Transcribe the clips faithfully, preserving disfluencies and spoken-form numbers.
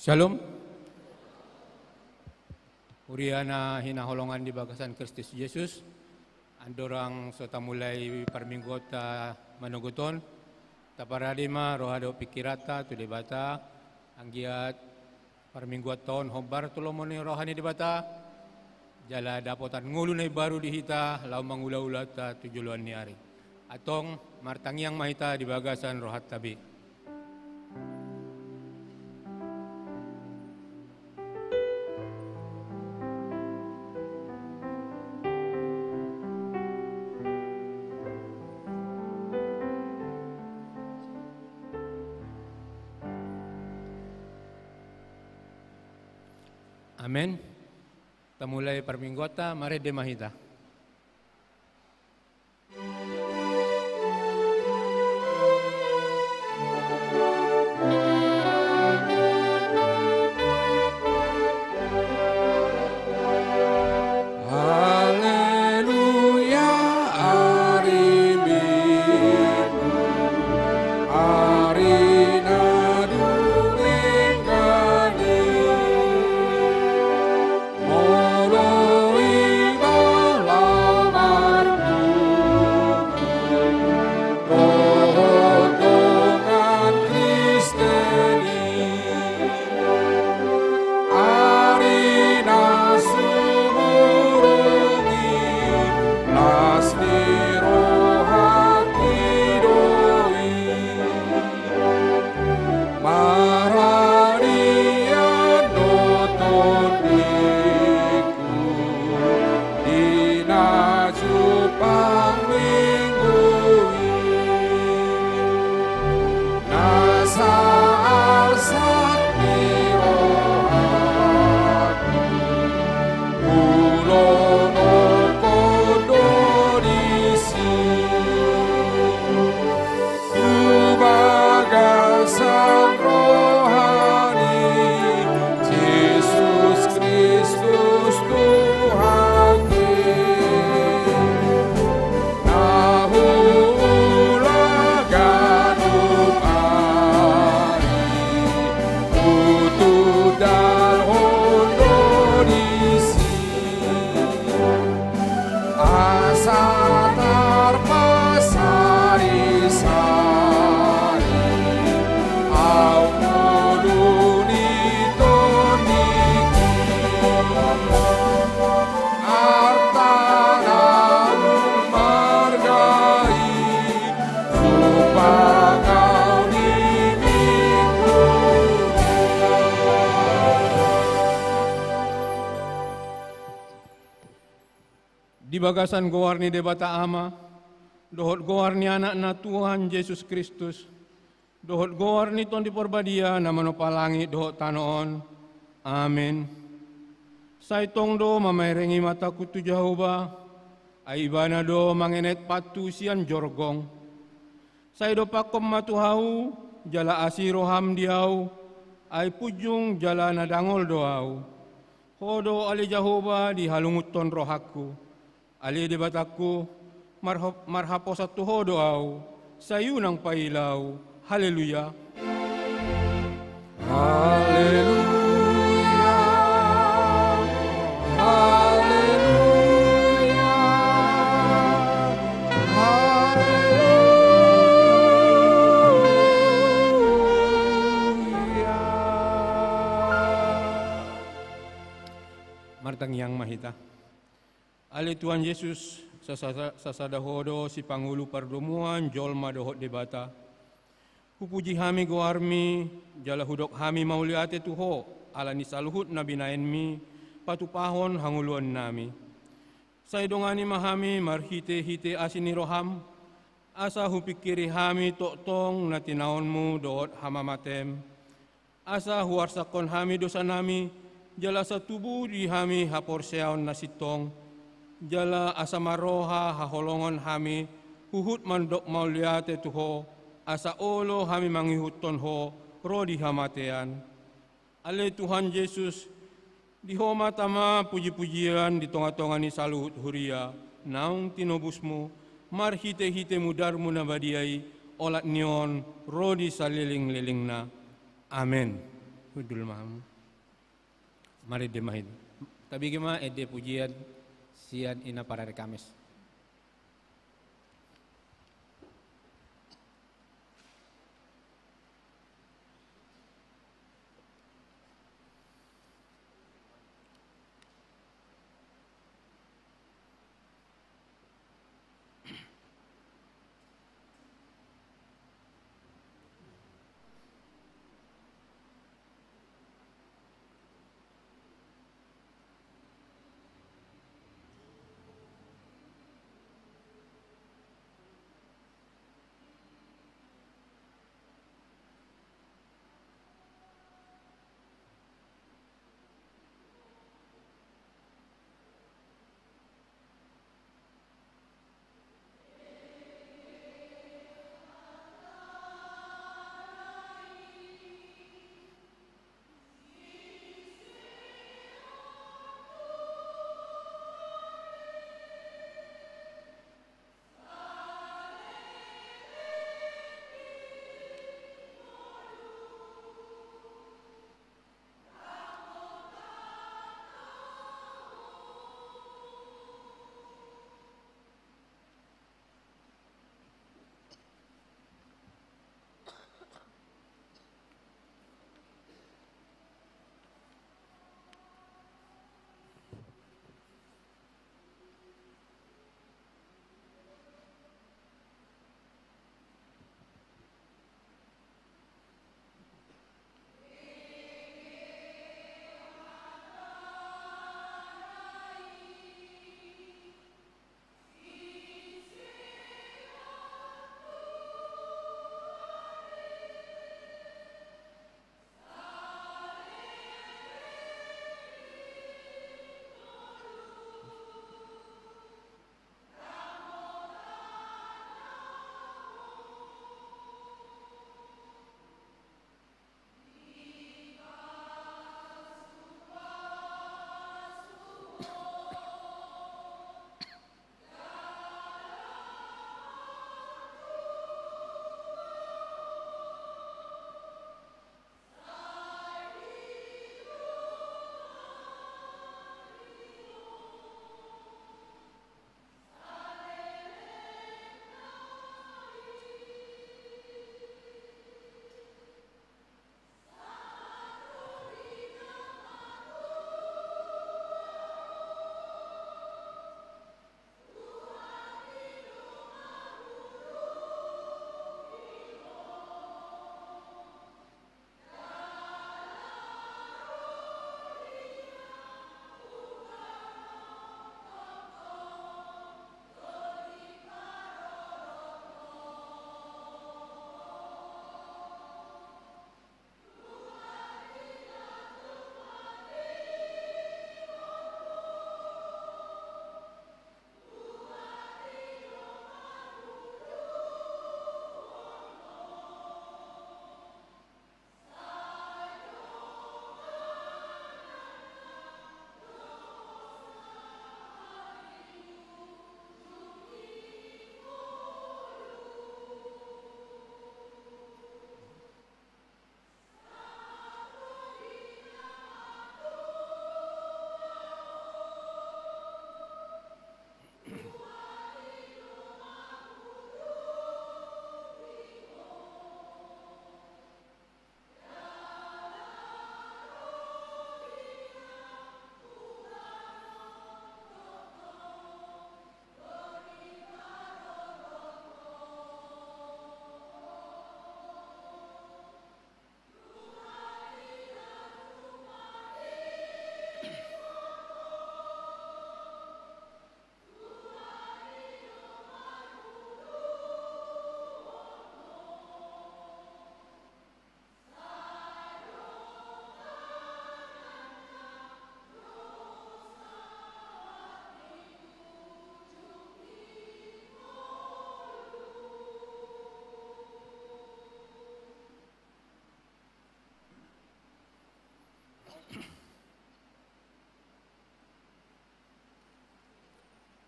Shalom. Huria na hinaholongan di bagasan Kristus Jesus, andorang so tamulai parmingguonta manogot on, taparade ma roha dohot pingkiranta tu Debata, anggiat parmingguonta on hombar tu lomo ni roha ni Debata, jala dapotan ngolu na imbaru di hita laho mangula ulaonta tu joloan ni ari. Antong martangiang ma hita di bagasan rohanta be. Amen. Tamulai parmingguonta, marende ma hita. Haleluya, ari Minggu, ari na dung denggan i. Molo iba laho marpungu dohot dongan Kristen i, ari na sumurung i las ni rohanta do i. Maradian do tondingku di na jumpang Minggu i. Nasa arsak ni rohangku, hulonokhon do disi. Tu bagasan roha ni Jesus Kristus Tuhan i, na huula ganup ari, hutundalhon do disi. Asa tarpasari-sari ahu ngolu ni tondingki, arta na ummarga i, jumpang ahu di Minggu. Di bagasan goar ni Debata Ama, dohot goar ni Anakna Tuhan Jesus Kristus, dohot goar ni Tondi Parbadia na manompa langit dohot tano on. Amen. Sai tong do mamaerengi matangku tu Jahowa, ai Ibana do mangenet pathu sian jorgong. Sai dompakkon ma tu ahu, jala asi roham di ahu, ai punjung jala na dangol do ahu. Ho do ale Jahowa dihalungunhon rohangku. Ale Debatangku, marho-, marhaposan tu Ho do ahu, sai unang paila ahu. Haleluya. Haleluya. Haleluya. Martangiang ma hita. Ale Tuhan Jesus, sasada, sasada Ho do sipangolu pardomuan jolma dohot Debata. Hupuji hami goarmi, jala hudok hami mauliate tu Ho, ala ni saluhut na binahenmi patupahon hangoluannami. Sai dongani ma hami marhitehite asi ni roham, asa hupingkiri hami tongtong na tinaonmu dohot hamamatem. Asa huarsakhon hami dosanami, jala asa tubu di hami haporseaon na sintong, jala asa marroha haholongon hami, huhut mandok mauliate tu Ho, asa olo hami mangihuthon Ho, ro di hamatean. Ale Tuhan Jesus, di Ho ma tama pujipujian di tongatonga ni saluhut huria, naung tinobusmu, marhitehite mudarmu na badia i, olat ni on, ro di salelenglelengna. Amen. Hundul ma hamu. Marende ma hita. Tabege ma ende pujian sian ina parari Kamis.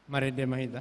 Marende ma hita.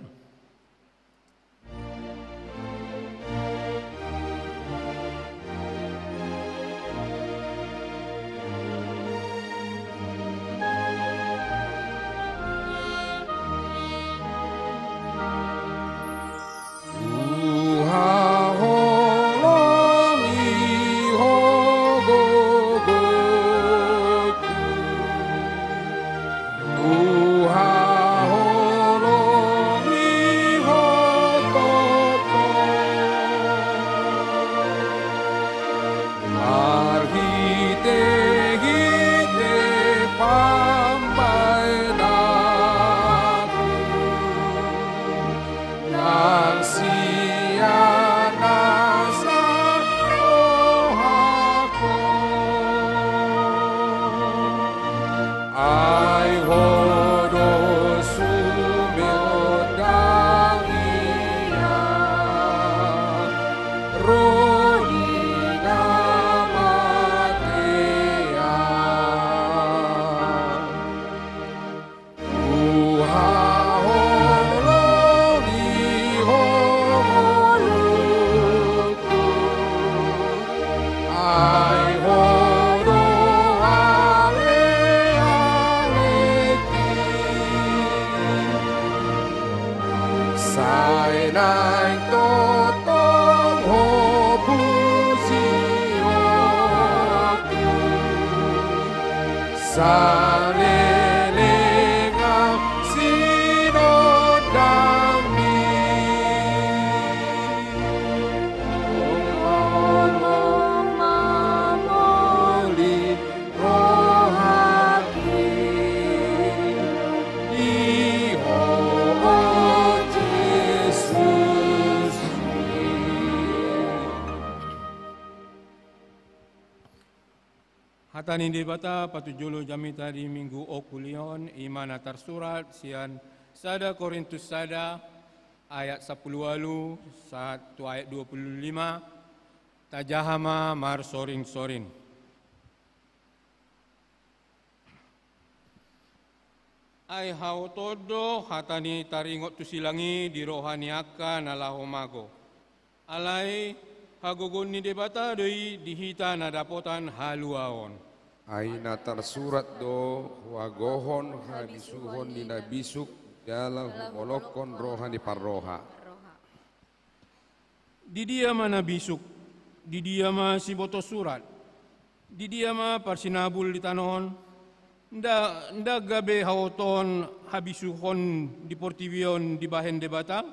Saleleng sinondangmi. Olo mamoli rohangki di Ho, o Jesus. Hata ni Debata patujolo jamita di Minggu Okuli on, i ma na tarsurat sian sada Korintus sada ayat sampulu ualu sahat tu ayat dua pulu lima. Tajaha ma marsoring-soring. Ai haotoon do hata ni taringot tu silang i di roha ni angka na laho mago. Alai hagogoon ni Debata do i di hita na dapotan haluaon. Ai na tarsurat do, huagohon habisuhon ni na bisuk, jala humolokkon roha ni parroha. Di dia ma na bisuk? Di dia ma siboto surat? Di dia ma parsinabul di tano on? Nda, nda gabe haotoon habisuhon di portibi on dibahen Debata?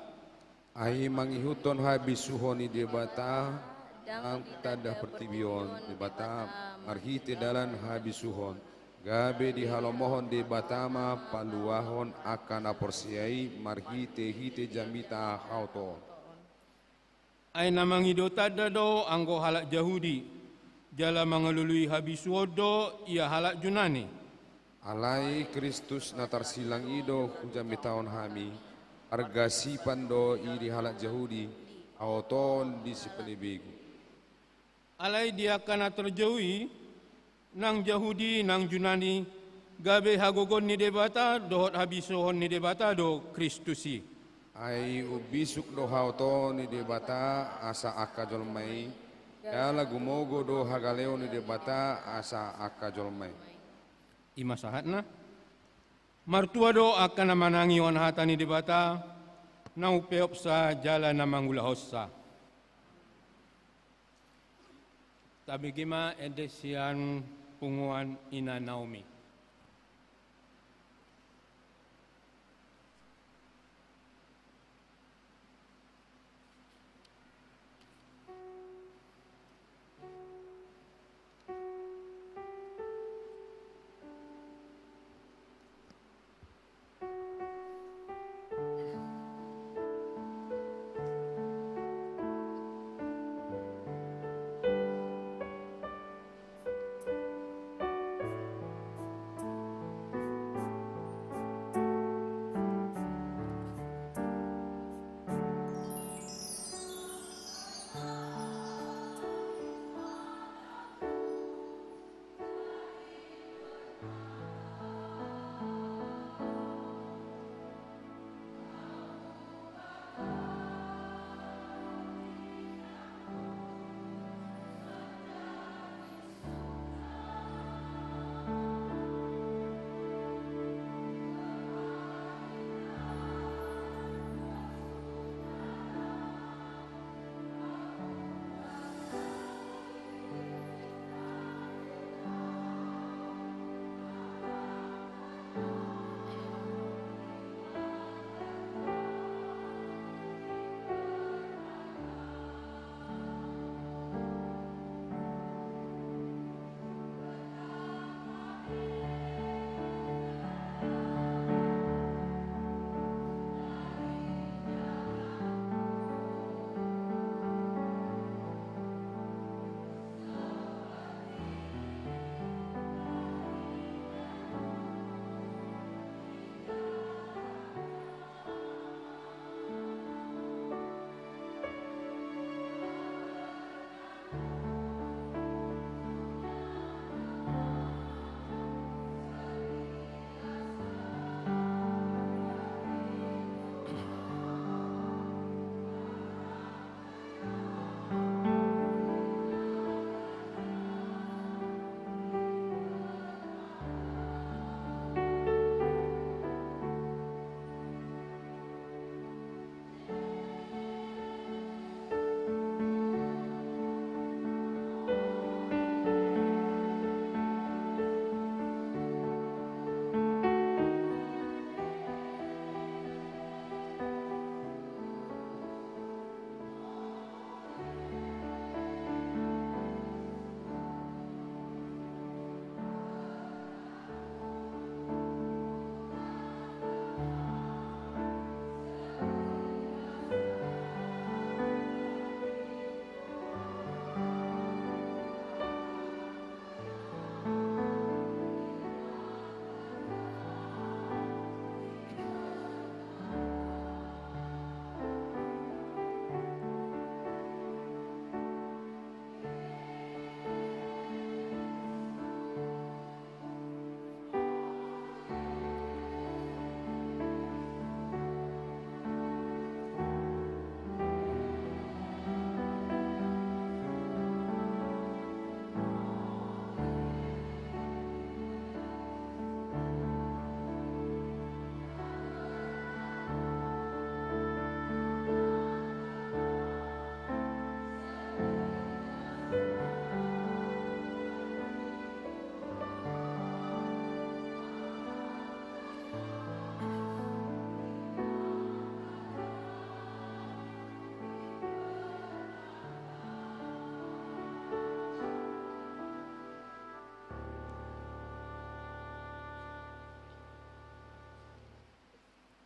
Ai mangihuthon habisuhon ni Debata, ndang ditanda portibi on Debata marhite dalan habisuhon, gabe dihalomohon Debata ma paluahon angka na porsea i marhite-hite jamita haotoon. Ai na mangido tanda do anggo halak Jahudi, jala mangalului habisuhon do ia halak Junani. Alai Kristus na tarsilang i do hujamitahon hami, arga sipan do i di halak Jahudi, haotoon di sipelebegu. Alai di angka na tarjou i, nang Jahudi nang Junani, gabe hagogoon ni Debata dohot habisuhon ni Debata do Kristus i. Ai umbisuk do haotoon ni Debata asa angka jolma i, jala gumogo do hagaleon ni Debata asa angka jolma i. I ma sahatna. Martua do angka na manangihon hata ni Debata, na umpeopsa jala na mangulahonsa. Tabege ma ende sian punguan Ina Naomi.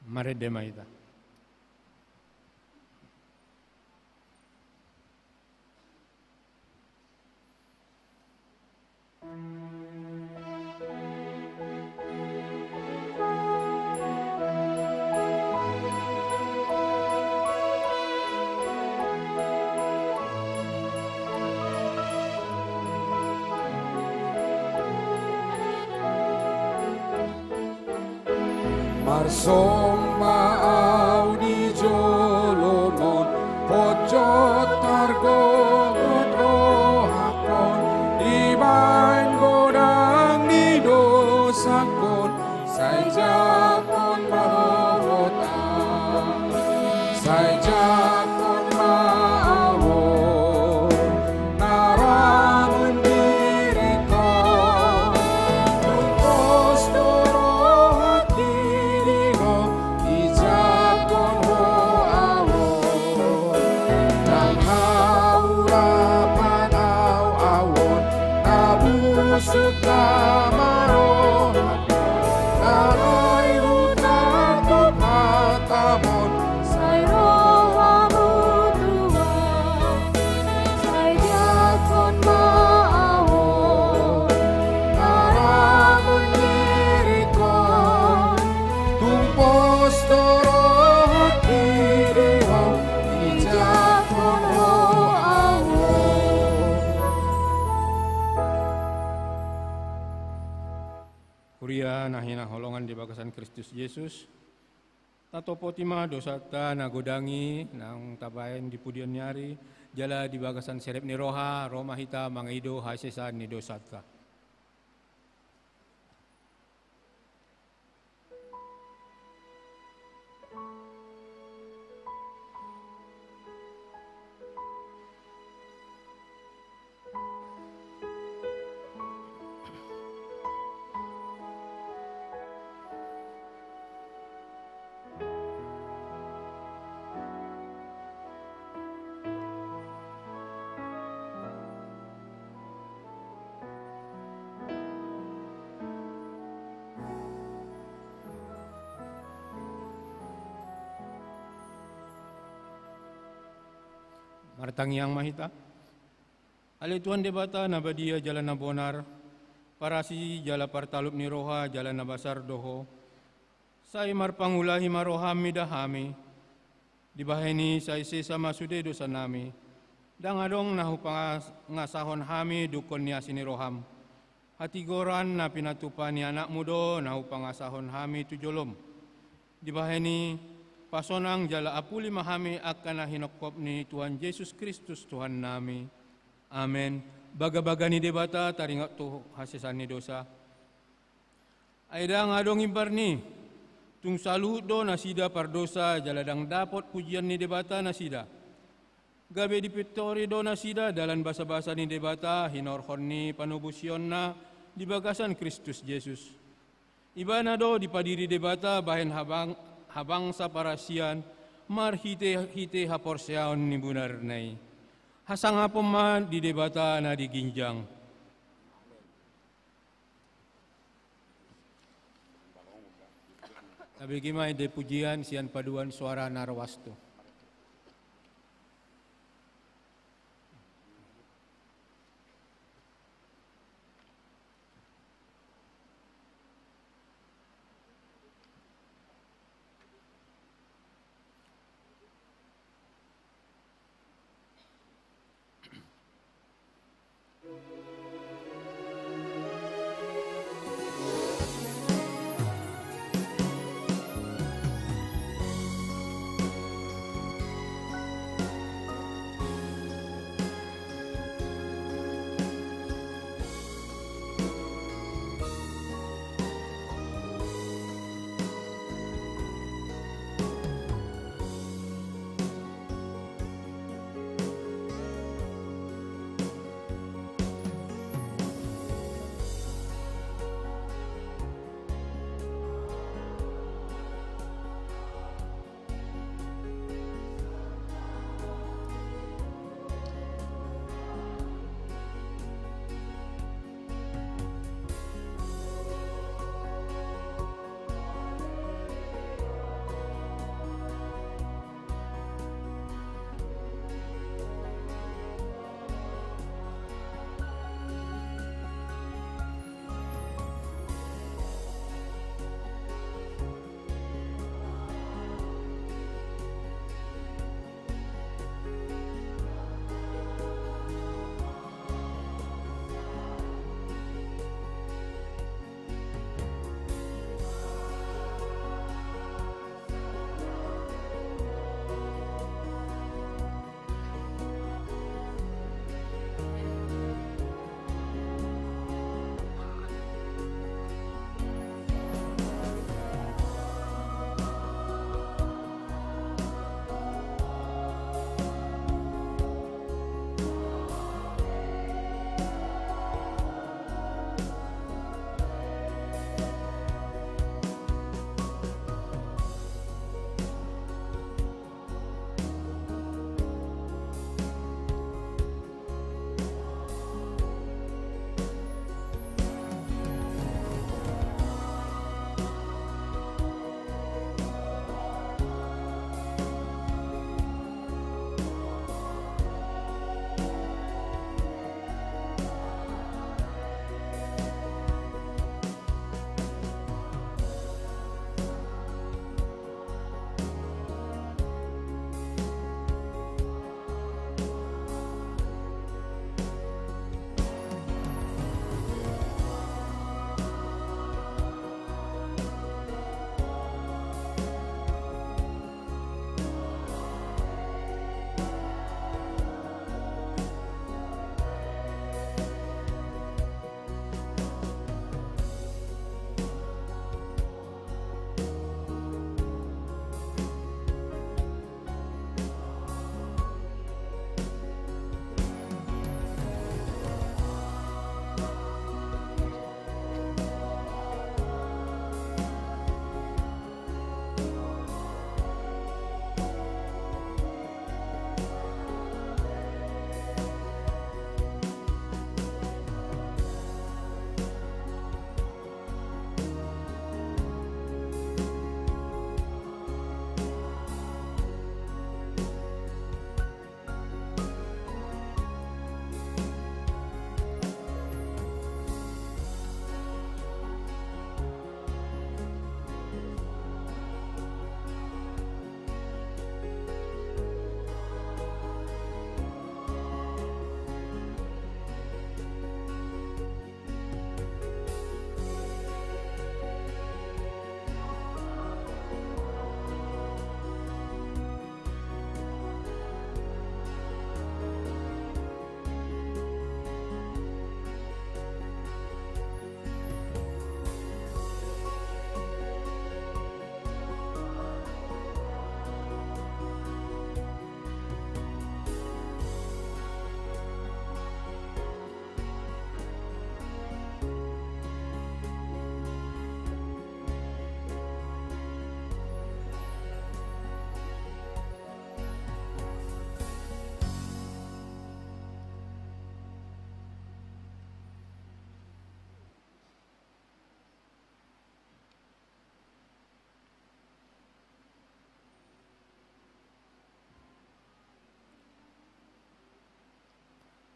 Marende ma hita. Marsomba au di jolom on, hot jot targogot rohangkon, dibahen godang ni dosangkon, sai jangkon ma au, sai jangkon ma au. Na ramun diringkon, tung pos do rohangki di ho, dijangkon ho au on. Ndang haurapan au, au on na busuk ma rohangku, na ro i hutangkup hatamu on, sai ro hamu tu ahu, sai jangkon ma au on. Na ramun diringkon, tung pos do rohangki di ho, dijangkon ho au on. Huria na hinaholongan di bagasan Kristus Jesus, tatopoti ma dosanta na godang i naung tabahen di pudian ni ari, jala di bagasan serep ni roha ro ma hita mangido hasesaan ni dosanta. Martangiang ma hita. Ale Tuhan Debata na badia jala na bonar, parasi jala partalup ni roha jala na basar do Ho. Sai marpangulahi ma roham mida hami. Dibahen i sai sesa ma sude dosanami. Ndang adong na hupangasahon hami dungkon ni asi ni roham. Hatigoran na pinatupa ni Anakmu do na hupangasahon hami tu jolom. Dibahen i, pasonang jala apuli ma hami angka na hinongkop ni Tuhan Jesus Kristus Tuhannami. Amen. Bagabaga ni Debata taringot tu hasesaan ni dosa. Ai ndang adong imbar ni, tung saluhut do nasida pardosa jala ndang dapot pujian ni Debata nasida. Gabe dipintori do nasida dalan basabasa ni Debata hinorhon ni panobusionna di bagasan Kristus Jesus. Ibana do dipadiri Debata bahen habang-, habangsa parasian marhitehite haporseaon ni bonar na i. Hasangapon ma di Debata na di ginjang. Tabege ma ende pujian sian paduan suara na ruas tu.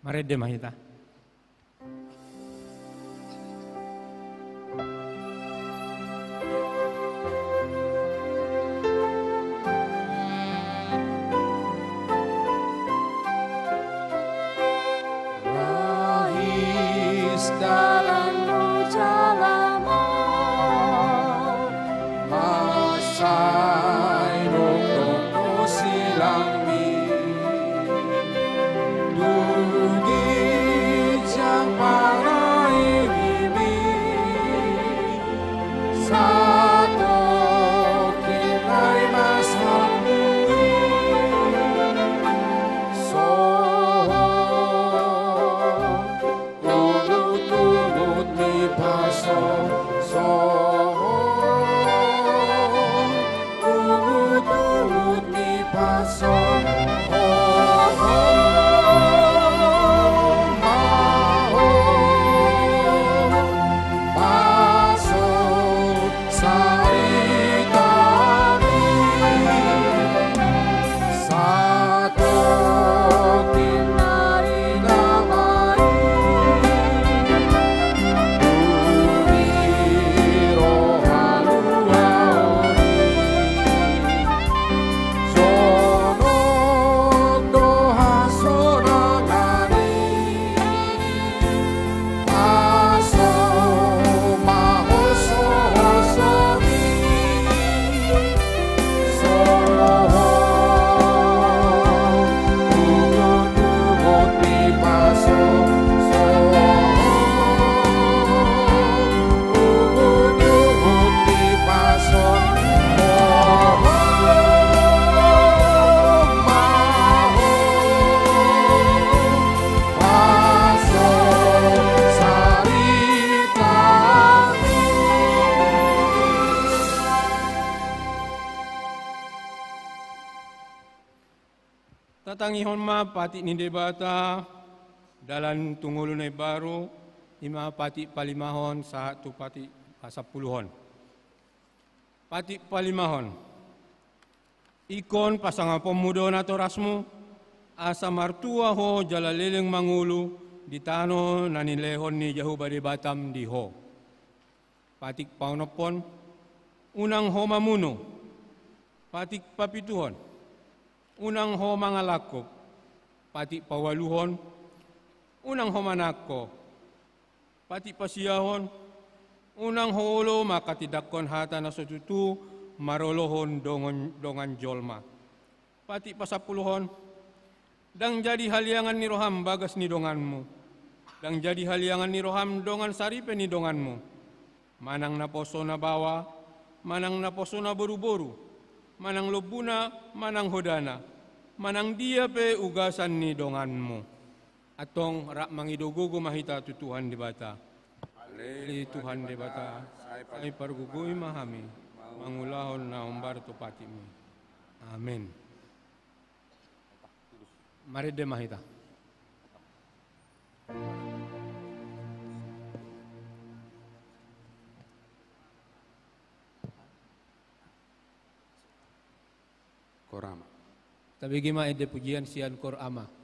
Marende ma hita. Rahis dalan do jala ma, mansai dokdok do silangmi. Tu ginjang pangarimi, satongkin nari mansai. Sohot ungut-ungut ni pasosohon, ungut-ungut ni pasosohon. Paso saritami, satongkin nari damai. Dung i ro haluaon i, songon do hasonangan i. Paso ma hosohosomi, sohot ungut-ungut ni pasosohon, ungut-ungut ni pasosohon. Tatangihon ma patik ni Debata, dalan tu ngolu na imbaru, i ma patik palimahon sahat tu patik pasampuluhon. Patik palimahon. Ingkon pasangaponmu do natorasmu, asa martua ho jala leleng mangolu di tano na nilehon ni Jahowa Debatam di ho. Patik paonomhon, unang ho mamunu. Patik papituhon, unang ho mangalangkup. Patik paualuhon, unang ho manangko. Patik pasiahon, unang ho olo manghatindanghon hata na so tutu marolohon dongan, dongan jolma. Patik pasampuluhon, ndang jadi haliangan ni roham bagas ni donganmu, ndang jadi haliangan ni roham dongan saripe ni donganmu, manang naposo na baoa, manang naposo na boruboru, manang lombuna, manang hodana, manang dia pe ugasan ni donganmu. Antong rap mangido gogo ma hita tu Tuhan Debata. Ale Tuhan Debata, sai pargogoi ma hami mangulahon na hombar tu patikmi. Amen. Marende ma hita. Kor Ama. Tabege ma ende pujian sian Kor Ama.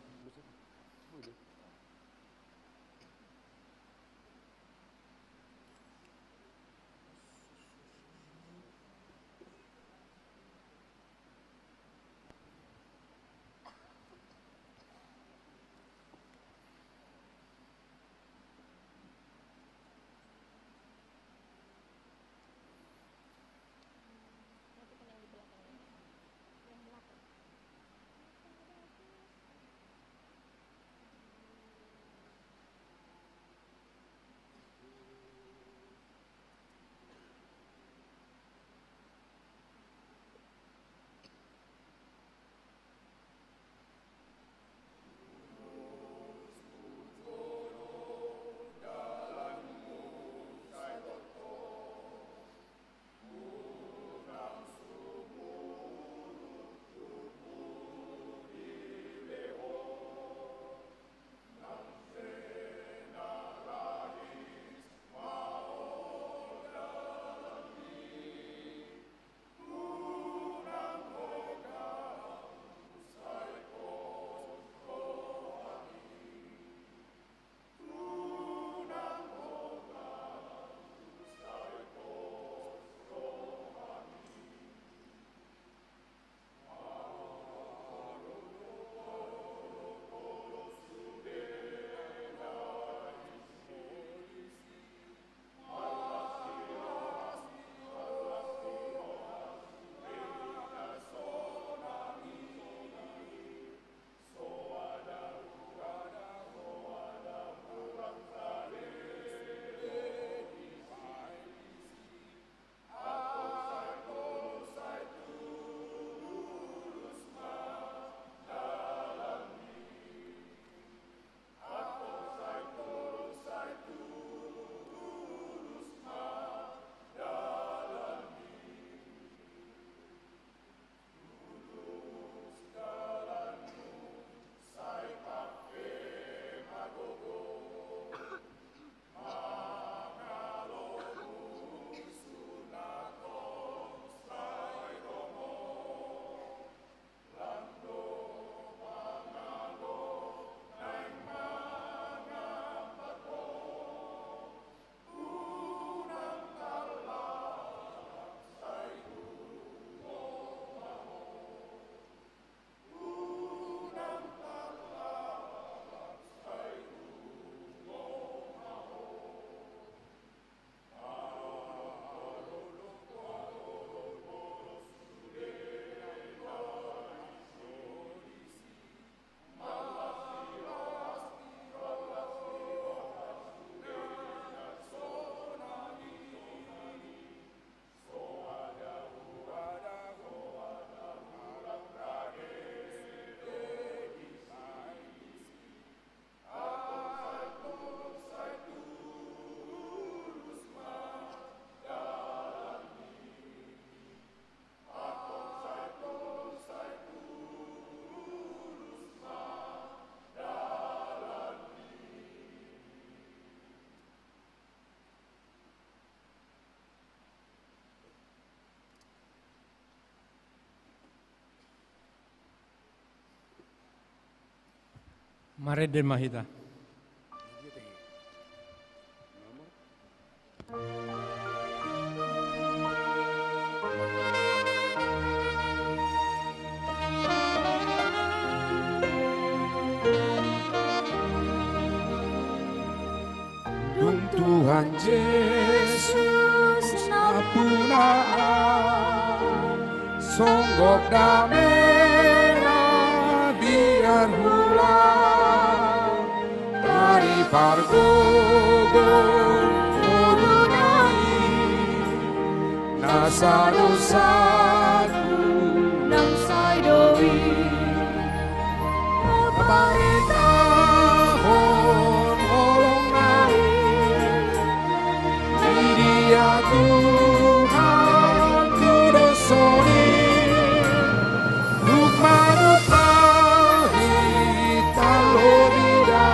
Marende ma hita. Dung Tuhan Jesus nampuna, songgop dame na biar hula, ari pargogo ngoluna i, nasa dosaku nang sai do i. Pabaritahon holong na i, di dia Tuhan tu dosa ni, dung manumpahi talo bida.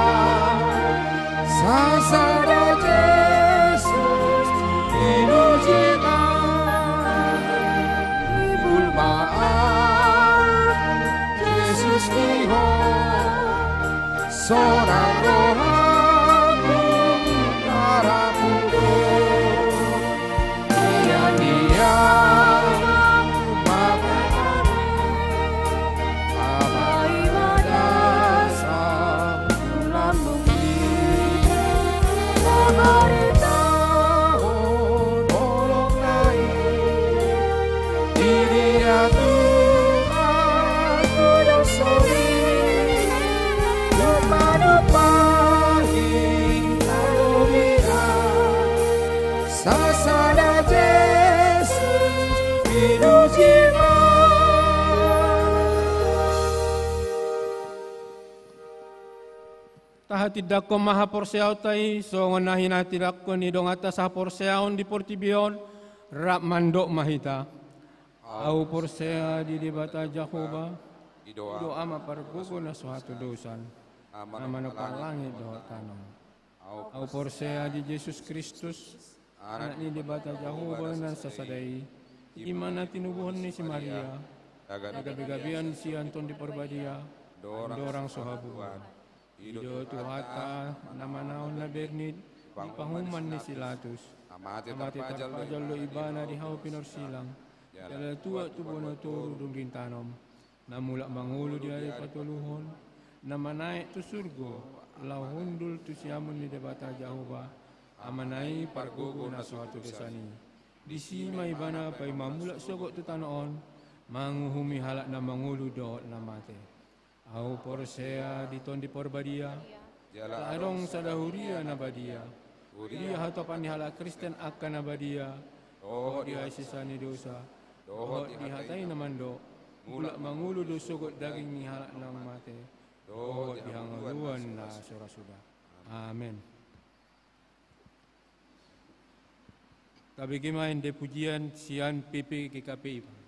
Sasada Jesus pinuji ma, ibul ma ahu Jesus ni ho, sonang rohangku, harapanku do. Dia-dia ma, Ama, Ibana, tu lambungmi, pabaritahon holong na i, di dia Tuhan tu dosa ni, dung manumpahi talo bida. Sasada Jesus pinuji ma. Tahatindangkon ma haporseaonta i, songon na hinatindangkon ni donganta sahaporseaon di portibi on, rap mandok ma hita. Ahu porsea di Debata Jahowa, i do Ama pargogo na so hatodosan, na manompar langit dohot tano. Ahu porsea di Jesus Kristus, Anak ni Debata Jahowa na sasada i, i ma na tinubuhon ni si Maria, na gabe-gabean sian Tondi Parbadia, andorang so habuan. I do Tuhanta na manaon na bernit di pahuman ni si Latus. Na mate tarpajal do Ibana di hau pinorsilang, jala tuat tu bona toru dung rintanom. Na mulak mangolu di ari patoluhon, na manaek tu surgo, laho hundul tu siamun ni Debata Jahowa, Amana i pargogo na so hatodosan i. Disi ma Ibana paima mulak sogot tu tano on, manguhumi halak na mangolu dohot na mate. Ahu porsea di Tondi Parbadia, jala adong sada huria na badia, huria hatopan ni halak Kristen angka na badia, dohot di hasesaan ni dosa, dohot di hata i na mandok, mulak mangolu do sogot daging ni halak na mate, dohot di hangoluan na so ra suda. Amen. Tabege ma ende pujian sian P P G K P I.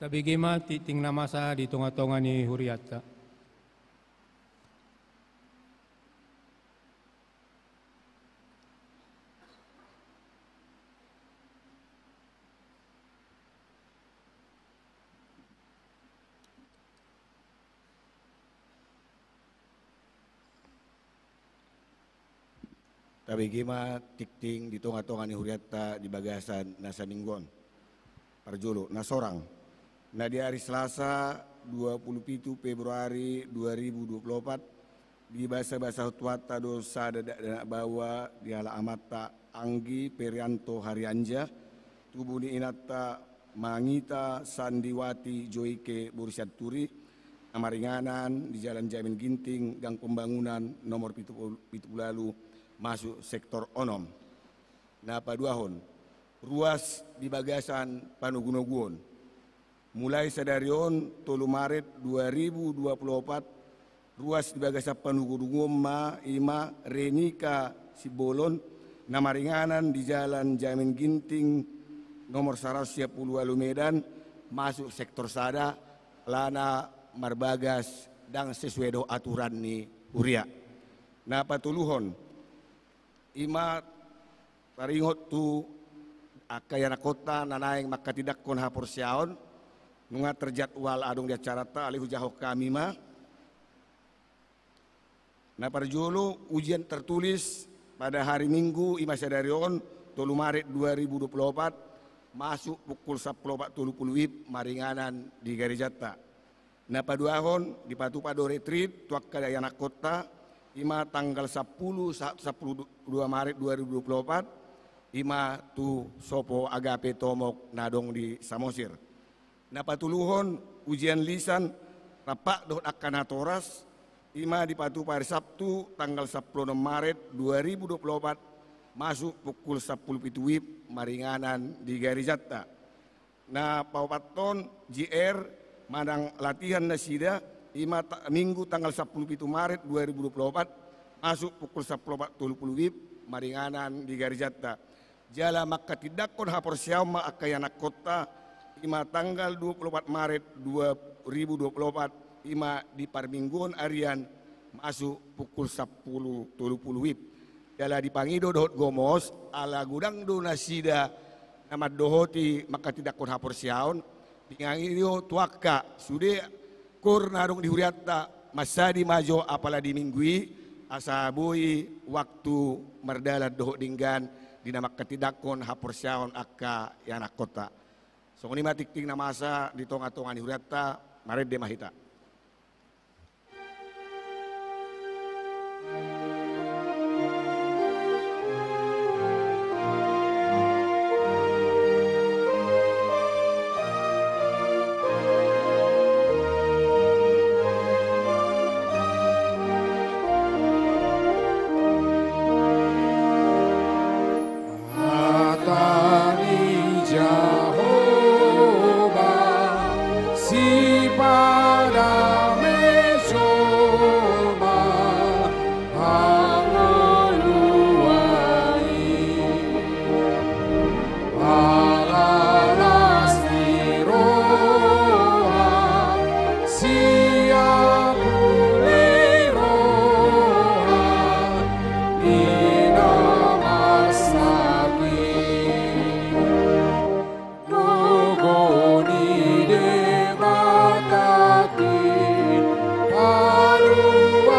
Tabege ma tingting na masa di tongatonga ni hurianta. Tabege ma tingting di tongatonga ni hurianta di bagasan na saminggu on. Parjolo, na sorang. Na di ari Selasa, dua pulu pitu Februari dua ribu dua pulu opat, dibasabasahon Tuhanta do sada dakdanak baoa di halak amanta Anggi Ferianto Harianja, tubu ni inanta Mangita Sandiwati Joike boru Sianturi, na maringanan di Jalan Jamin Ginting, Gang Pembangunan, nomor pitu pulu, pitu pulu ualu, masuk sektor onom. Na paduahon, ruas di bagasan panogunoguon. Mulai sadari on, tolu Maret dua ribu dua pulu opat, ruas di bagasan panogunoguon ma, i ma Renika Simbolon, na maringanan di Jalan Jamin Ginting, nomor saratus sia pulu ualu Medan, masuk sektor sada, alana marbagas ndang sesuai dohot aturan ni huria. Na patoluhon, i ma taringot tu angka ianakkonta na naeng manghatindanghon haporseaon, nunga terjadwal adong di acaranta, alai hujahahon hami ma. Na parjolo, ujian tertulis pada hari Minggu, i ma sadari on, tolu Maret dua ribu dua pulu opat, masuk pukul sampulu opat tolu pulu WIB, maringanan di garejanta. Na paduahon, dipatupa do retreat tu angka ianakkonta, i ma tanggal sampulu sa-, sampulu dua Maret dua ribu dua pulu opat, i ma tu Sopo Agape Tomok na adong di Samosir. Na patoluhon, ujian lisan rap dohot angka natoras, i ma dipatupa ari Sabtu tanggal sampulu onom Maret dua ribu dua pulu opat, masuk pukul sampulu pitu WIB, maringanan di garejanta. Na paopathon, J R manang latihan nasida, i ma ta-, Minggu tanggal sampulu pitu Maret dua ribu dua pulu opat, masuk pukul sampulu opat tolu pulu WIB, maringanan di garejanta. Jala manghatindanghon haporseaon ma angka ianakkonta, i ma tanggal dua pulu opat Maret dua ribu dua pulu opat, i ma di parmingguon arian, masuk pukul sampulu tolu pulu WIB. Jala dipangido dohot gomos, ala godang do nasida na mandohoti manghatindanghon haporseaon, dipangido tu angka sude koor na adong di hurianta, mansadi ma jo apala di Minggu i, asa boi waktu mardalan dohot denggan di na manghatindanghon haporseaon angka ianakkonta. Songon i ma tingting na masa di tongatonga ni hurianta, marende ma hita. Hata ni Jahowa sipadame jolma hangoluan i, palalas ni roha sian pudi roha ni na marsangkap. Gogo ni Debata i paluahon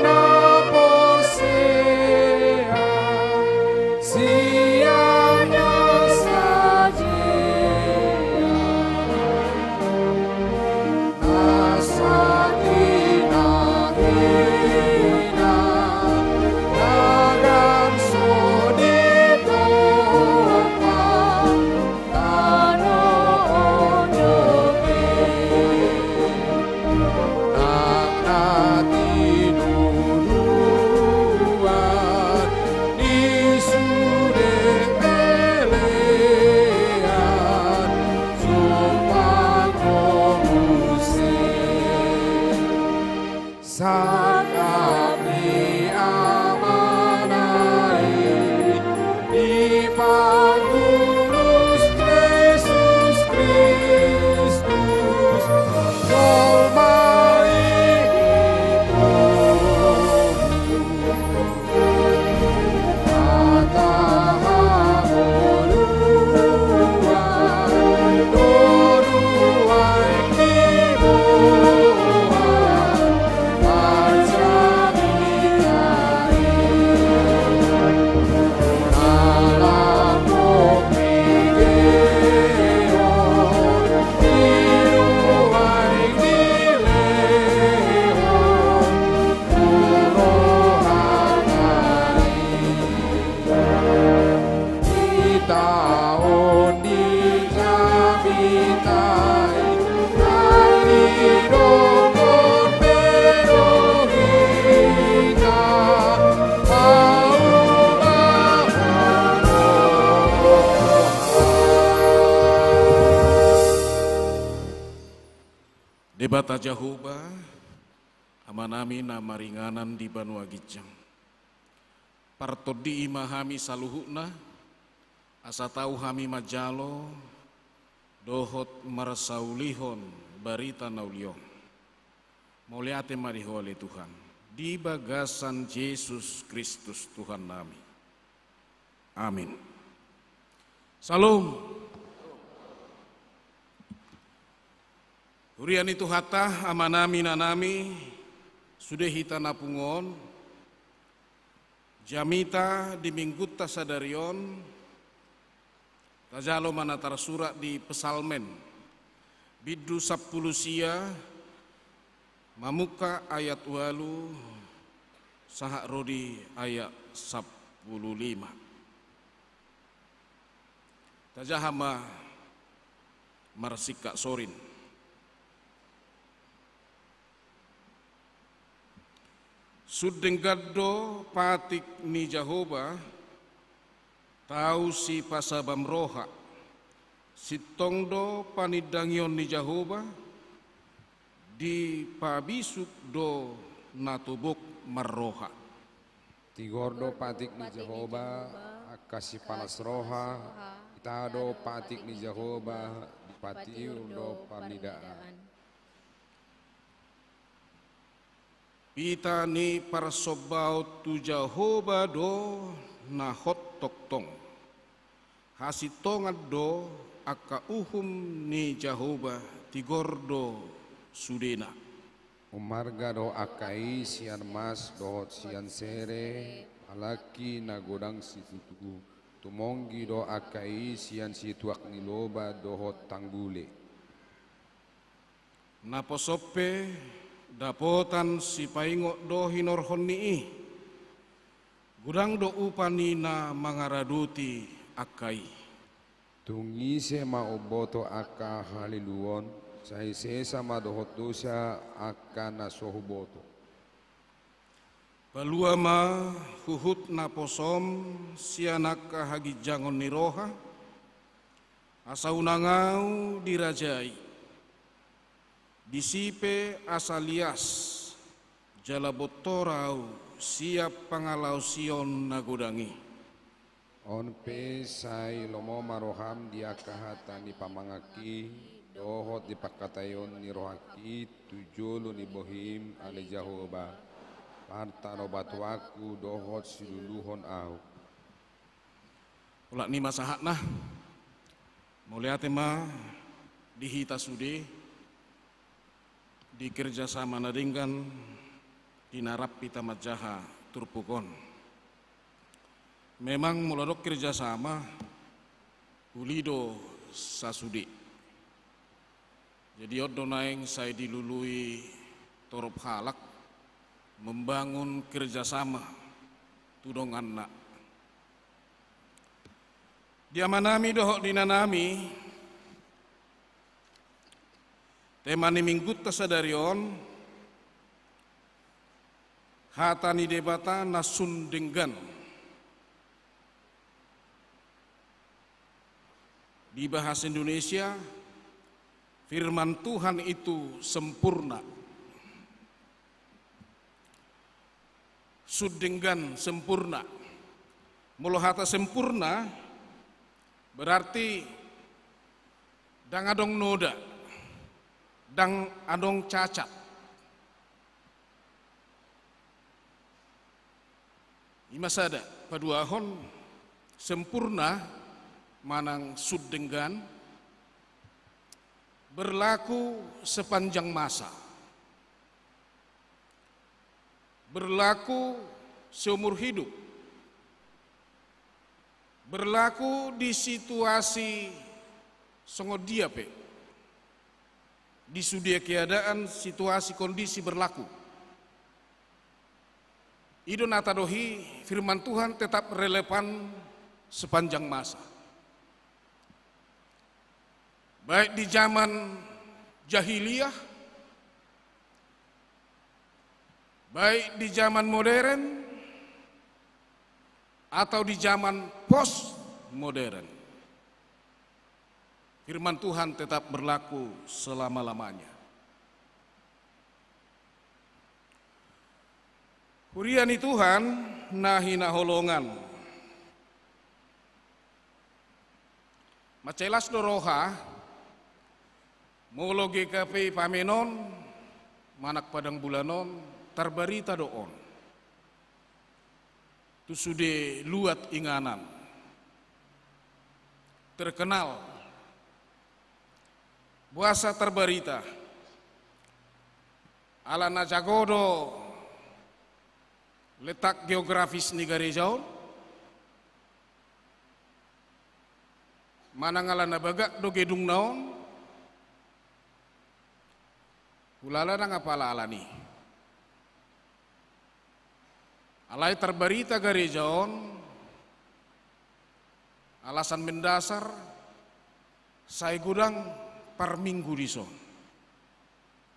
na porsea sian na sajea. Na sati na hina, na ganso di tompa tano on dope. Nang na tinuduan ni sude pelean, jumpang ho muse. Sangkap ni Amana i, dipangurus Jesus Kristus. Debata Jahowa, Amanami na maringanan di banua ginjang. Partondii ma hami saluhutna, asa tau hami manjalo dohot marsaulihon barita na uli on. Mauliate ma di Ho ale Tuhan, di bagasan Jesus Kristus Tuhannami. Amin. Syalom. Huria ni Tuhanta, amanami, inanami, sude hita na pungu on, jamita di Minggunta sadari on, tajalo ma na tarsurat di Psalmen, bindu sampulu sia, mamungka ayat ualu, sahat ro di ayat sampulu lima. Tajaha ma marsingkat sorin. Sun denggan do patik ni Jahowa, tau sipasabam roha. Sintong do panindangion ni Jahowa, dipabisuk do na tobok marroha. Tigor do patik ni Jahowa, angka sipalas roha, hita do patik ni Jahowa, dipatiur do panidaan. Pita ni parsombaon tu Jahowa do na hot tongtong. Hasintongan do angka uhum ni Jahowa, tigor do sudena. Umarga do angka i sian mas dohot sian sere, alangki na godang situtu. Tumonggi do angka i sian situak ni loba dohot tanggule. Naposo pe dapotan sipaingot do hinorhon ni i. Godang do upa ni na mangaradoti angka i. Tung ise ma umboto angka haliluon, sai sesa ma dohot dosa angka na so huboto. Palua ma huhut naposom sian angka haginjangon ni roha, asa unang ahu dirajai. Disi pe asa lias, jala bontor ahu sian pangalaosion na godang i. On pe sai lomo ma roham di angka hata ni pamanganki, dohot di pangkataion ni rohangki tu jolo ni bohim ale Jahowa, partanobatoanku dohot siluluhon ahu. Olat ni ma sahatna, mauliate ma di hita sude, di kerjasama na denggan di na rap hita manjaha turpuk on. Memang molo adong kerjasama, uli do sasude. Jadi on do naeng sai dilului torop halak membangun kerjasama tu donganna. Di amanami dohot di inanami, tema ni Minggunta sadari on, hata ni Debata na sun denggan. Di bahasa Indonesia, firman Tuhan itu sempurna. Sun denggan, sempurna. Molo hata sempurna, berarti ndang adong noda, ndang adong cacat. I ma sada, paduahon, sempurna manang sun denggan, berlaku sepanjang masa. Berlaku seumur hidup. Berlaku di situasi songon dia pe. Di sude keadaan, situasi, kondisi berlaku. I do na tadohi firman Tuhan tetap relevan sepanjang masa. Baik di zaman jahiliyah, baik di zaman modern, atau di zaman post modern. Firman Tuhan tetap berlaku selama-lamanya. Huria ni Tuhan na hinaholongan. Mansai las do roha, molo G K P I pamen on, manang Padang Bulan on, tarbarita do on tu sude luat inganan. Terkenal. Boasa tarbarita? Ala na jago do letak geografis ni gareja on, manang ala na bagak do gedungna on, hulala ndang apala alani. Alai tarbarita gareja on, alasan mendasar, sai godang parminggu dison.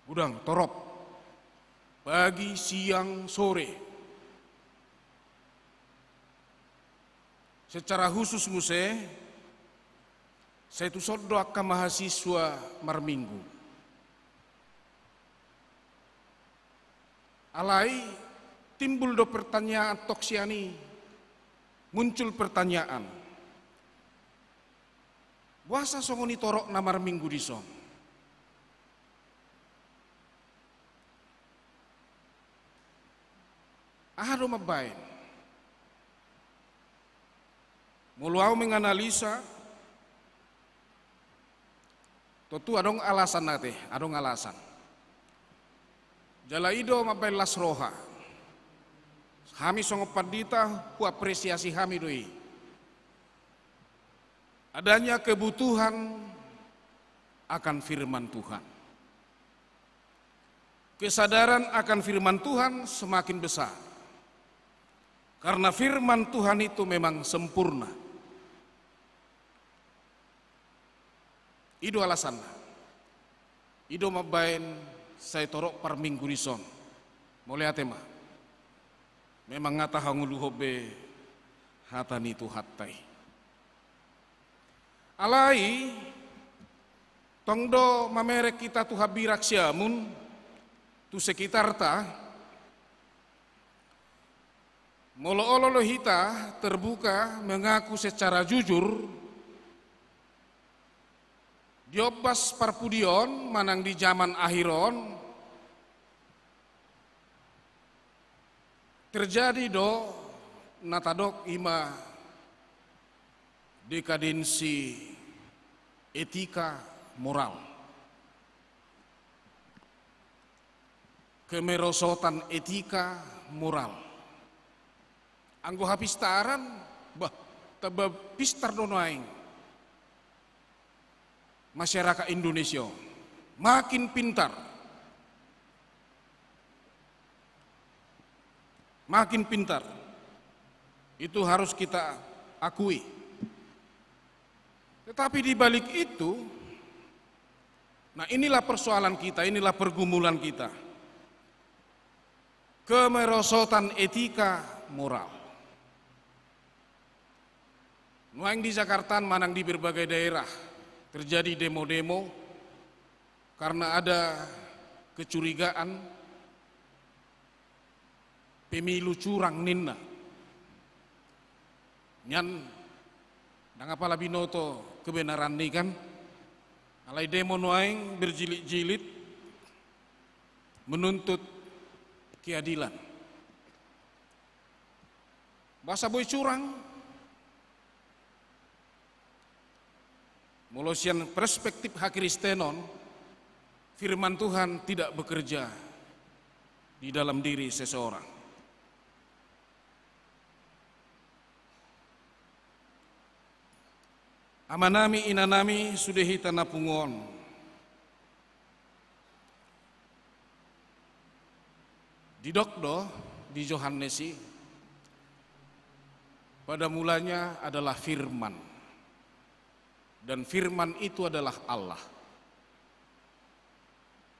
Godang torop. Pagi, siang, sore. Secara khusus muse, sai tuson do angka mahasiswa marminggu. Alai timbul do pertanyaan, tok sian i muncul pertanyaan. Boasa songon i torop na marminggu dison? Aha do mambaen? Molo au menganalisa, tontu adong alasan ate, adong alasan. Jala i do mambaen las roha. Hami songon pandita, huapresiasi hami do i. Adanya kebutuhan akan firman Tuhan. Kesadaran akan firman Tuhan semakin besar. Karena firman Tuhan itu memang sempurna. I do alasanna. I do mambaen sai torop parminggu dison. Mauliate ma. Memang nga tahangoluhon be hata ni Tuhanta i. Alai, tong do mamereng hita tu hambirang siamun, tu sekitarta, molo olo do hita terbuka mengaku secara jujur, di ombas parpudi on manang di zaman akhir on, terjadi do na tadok i ma dekadensi etika moral. Kemerosotan etika moral. Anggo hapistaran, bah, tamba pistar do nuaeng masyarakat Indonesia. Makin pintar. Makin pintar. Itu harus kita akui. Tetapi di balik itu, nah, inilah persoalan kita, inilah pergumulan kita. Kemerosotan etika moral. Nuaeng di Jakarta manang di berbagai daerah terjadi demo-demo karena ada kecurigaan pemilu curang ninna. Nian ndang apala binoto kebenaran ni kan, alai demo nuaeng berjilid-jilid menuntut keadilan. Boasa boi curang? Molo sian perspektif hakristenon, firman Tuhan tidak bekerja di dalam diri seseorang. Amanami, inanami, sude hita na pungu on. Didok do di Johannes i, pada mulanya adalah Firman, dan Firman itu adalah Allah.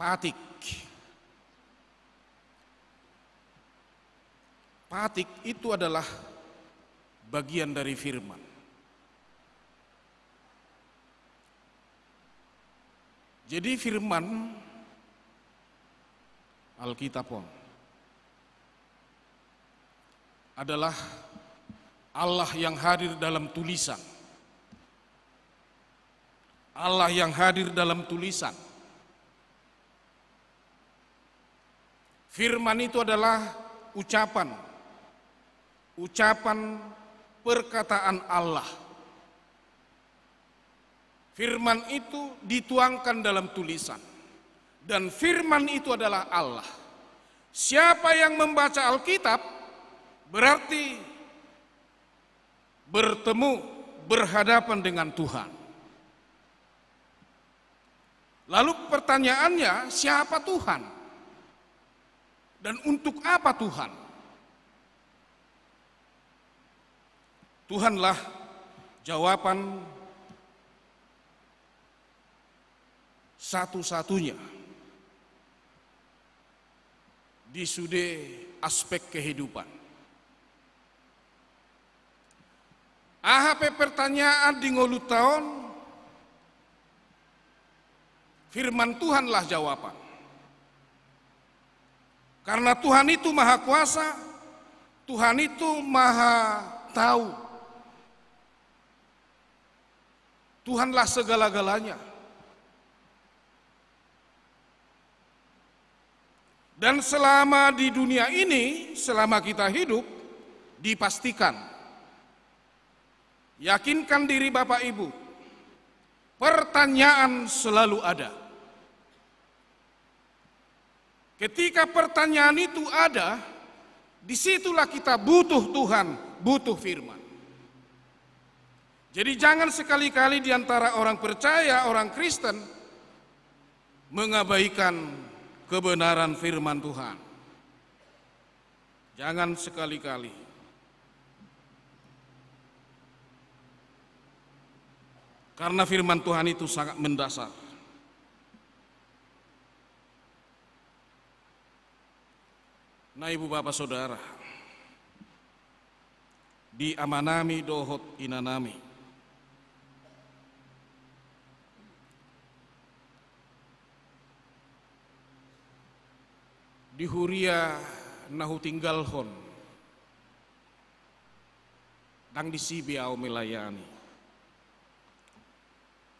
Patik. Patik itu adalah bagian dari Firman. Jadi Firman Alkitab on. adalah Allah yang hadir dalam tulisan. Allah yang hadir dalam tulisan. Firman itu adalah ucapan, ucapan perkataan Allah. Firman itu dituangkan dalam tulisan. Dan firman itu adalah Allah. Siapa yang membaca Alkitab berarti bertemu, berhadapan dengan Tuhan. Lalu pertanyaannya, siapa Tuhan? Dan untuk apa Tuhan? Tuhanlah jawaban satu-satunya di sude aspek kehidupan. Aha pe pertanyaan di ngolunta on, firman Tuhanlah jawaban. Karena Tuhan itu maha kuasa, Tuhan itu maha tahu. Tuhanlah segala-galanya. Dan selama di dunia ini, selama kita hidup, dipastikan. Yakinkan diri Bapak Ibu, pertanyaan selalu ada. Ketika pertanyaan itu ada, disitulah kita butuh Tuhan, butuh firman. Jadi jangan sekali-kali di antara orang percaya, orang Kristen, mengabaikan kebenaran firman Tuhan. Jangan sekali-kali. Karena firman Tuhan itu sangat mendasar. Nah, ibu bapa saudara, di amanami dohot inanami, di huria na hutinggalhon, ndang disi be ahu melayani.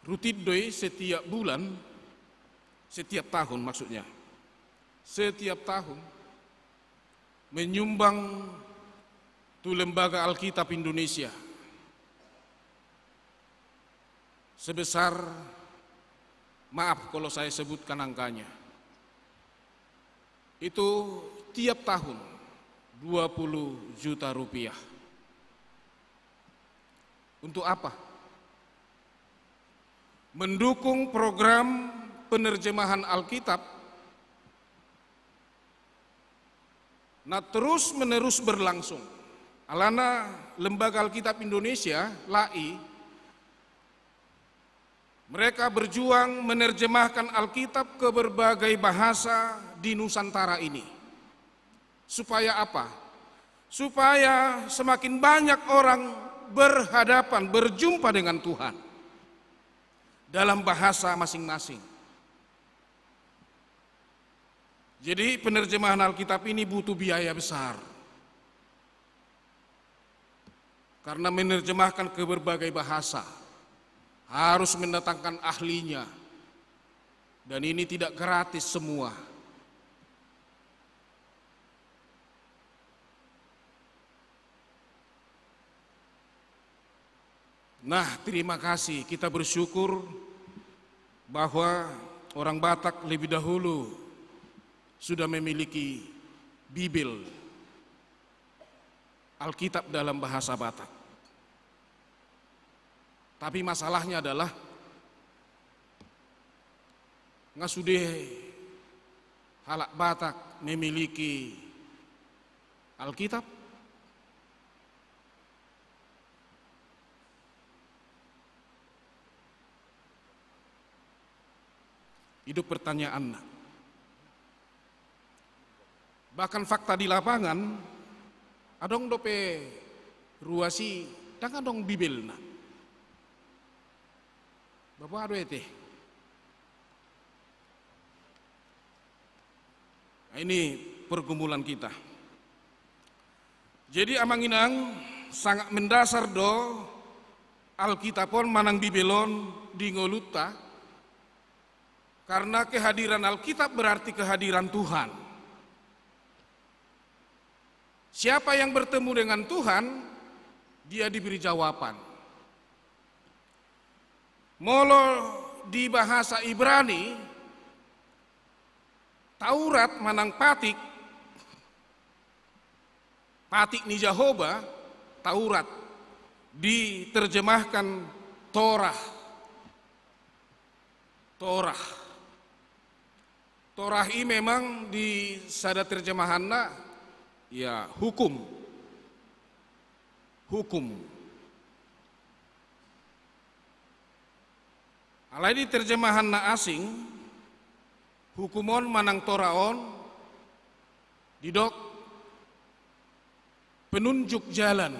Rutin do i setiap bulan, setiap tahun maksudnya, setiap tahun menyumbang tu Lembaga Alkitab Indonesia sebesar, maaf kalau saya sebutkan angkanya, itu tiap tahun dua puluh juta rupiah. Untuk apa? Mendukung program penerjemahan Alkitab na terus-menerus berlangsung. Alana Lembaga Alkitab Indonesia, LAI, mereka berjuang menerjemahkan Alkitab ke berbagai bahasa di Nusantara ini. Supaya apa? Supaya semakin banyak orang berhadapan, berjumpa dengan Tuhan dalam bahasa masing-masing. Jadi, penerjemahan Alkitab ini butuh biaya besar. Karena menerjemahkan ke berbagai bahasa, harus mendatangkan ahlinya. Dan ini tidak gratis semua. Nah, terima kasih. Kita bersyukur bahwa orang Batak lebih dahulu sudah memiliki Bibel, Alkitab dalam bahasa Batak. Tapi masalahnya adalah, nga sude halak Batak memiliki Alkitab? I do pertanyaanna. Bahkan fakta di lapangan, adong dope ruas i ndang adong Bibelna. Bapa do ete. Nah, ini pergumulan kita. Jadi amang inang, sangat mendasar do Alkitab on manang Bibel on di ngolunta, karena kehadiran Alkitab berarti kehadiran Tuhan. Siapa yang bertemu dengan Tuhan, dia diberi jawaban. Molo di bahasa Ibrani, Taurat manang patik, patik ni Jahowa, Taurat, diterjemahkan Torah. Torah. Torah i memang di sada terjemahanna, ya, hukum. Hukum. Alai di terjemahan na asing, hukum on manang Torah on didok penunjuk jalan.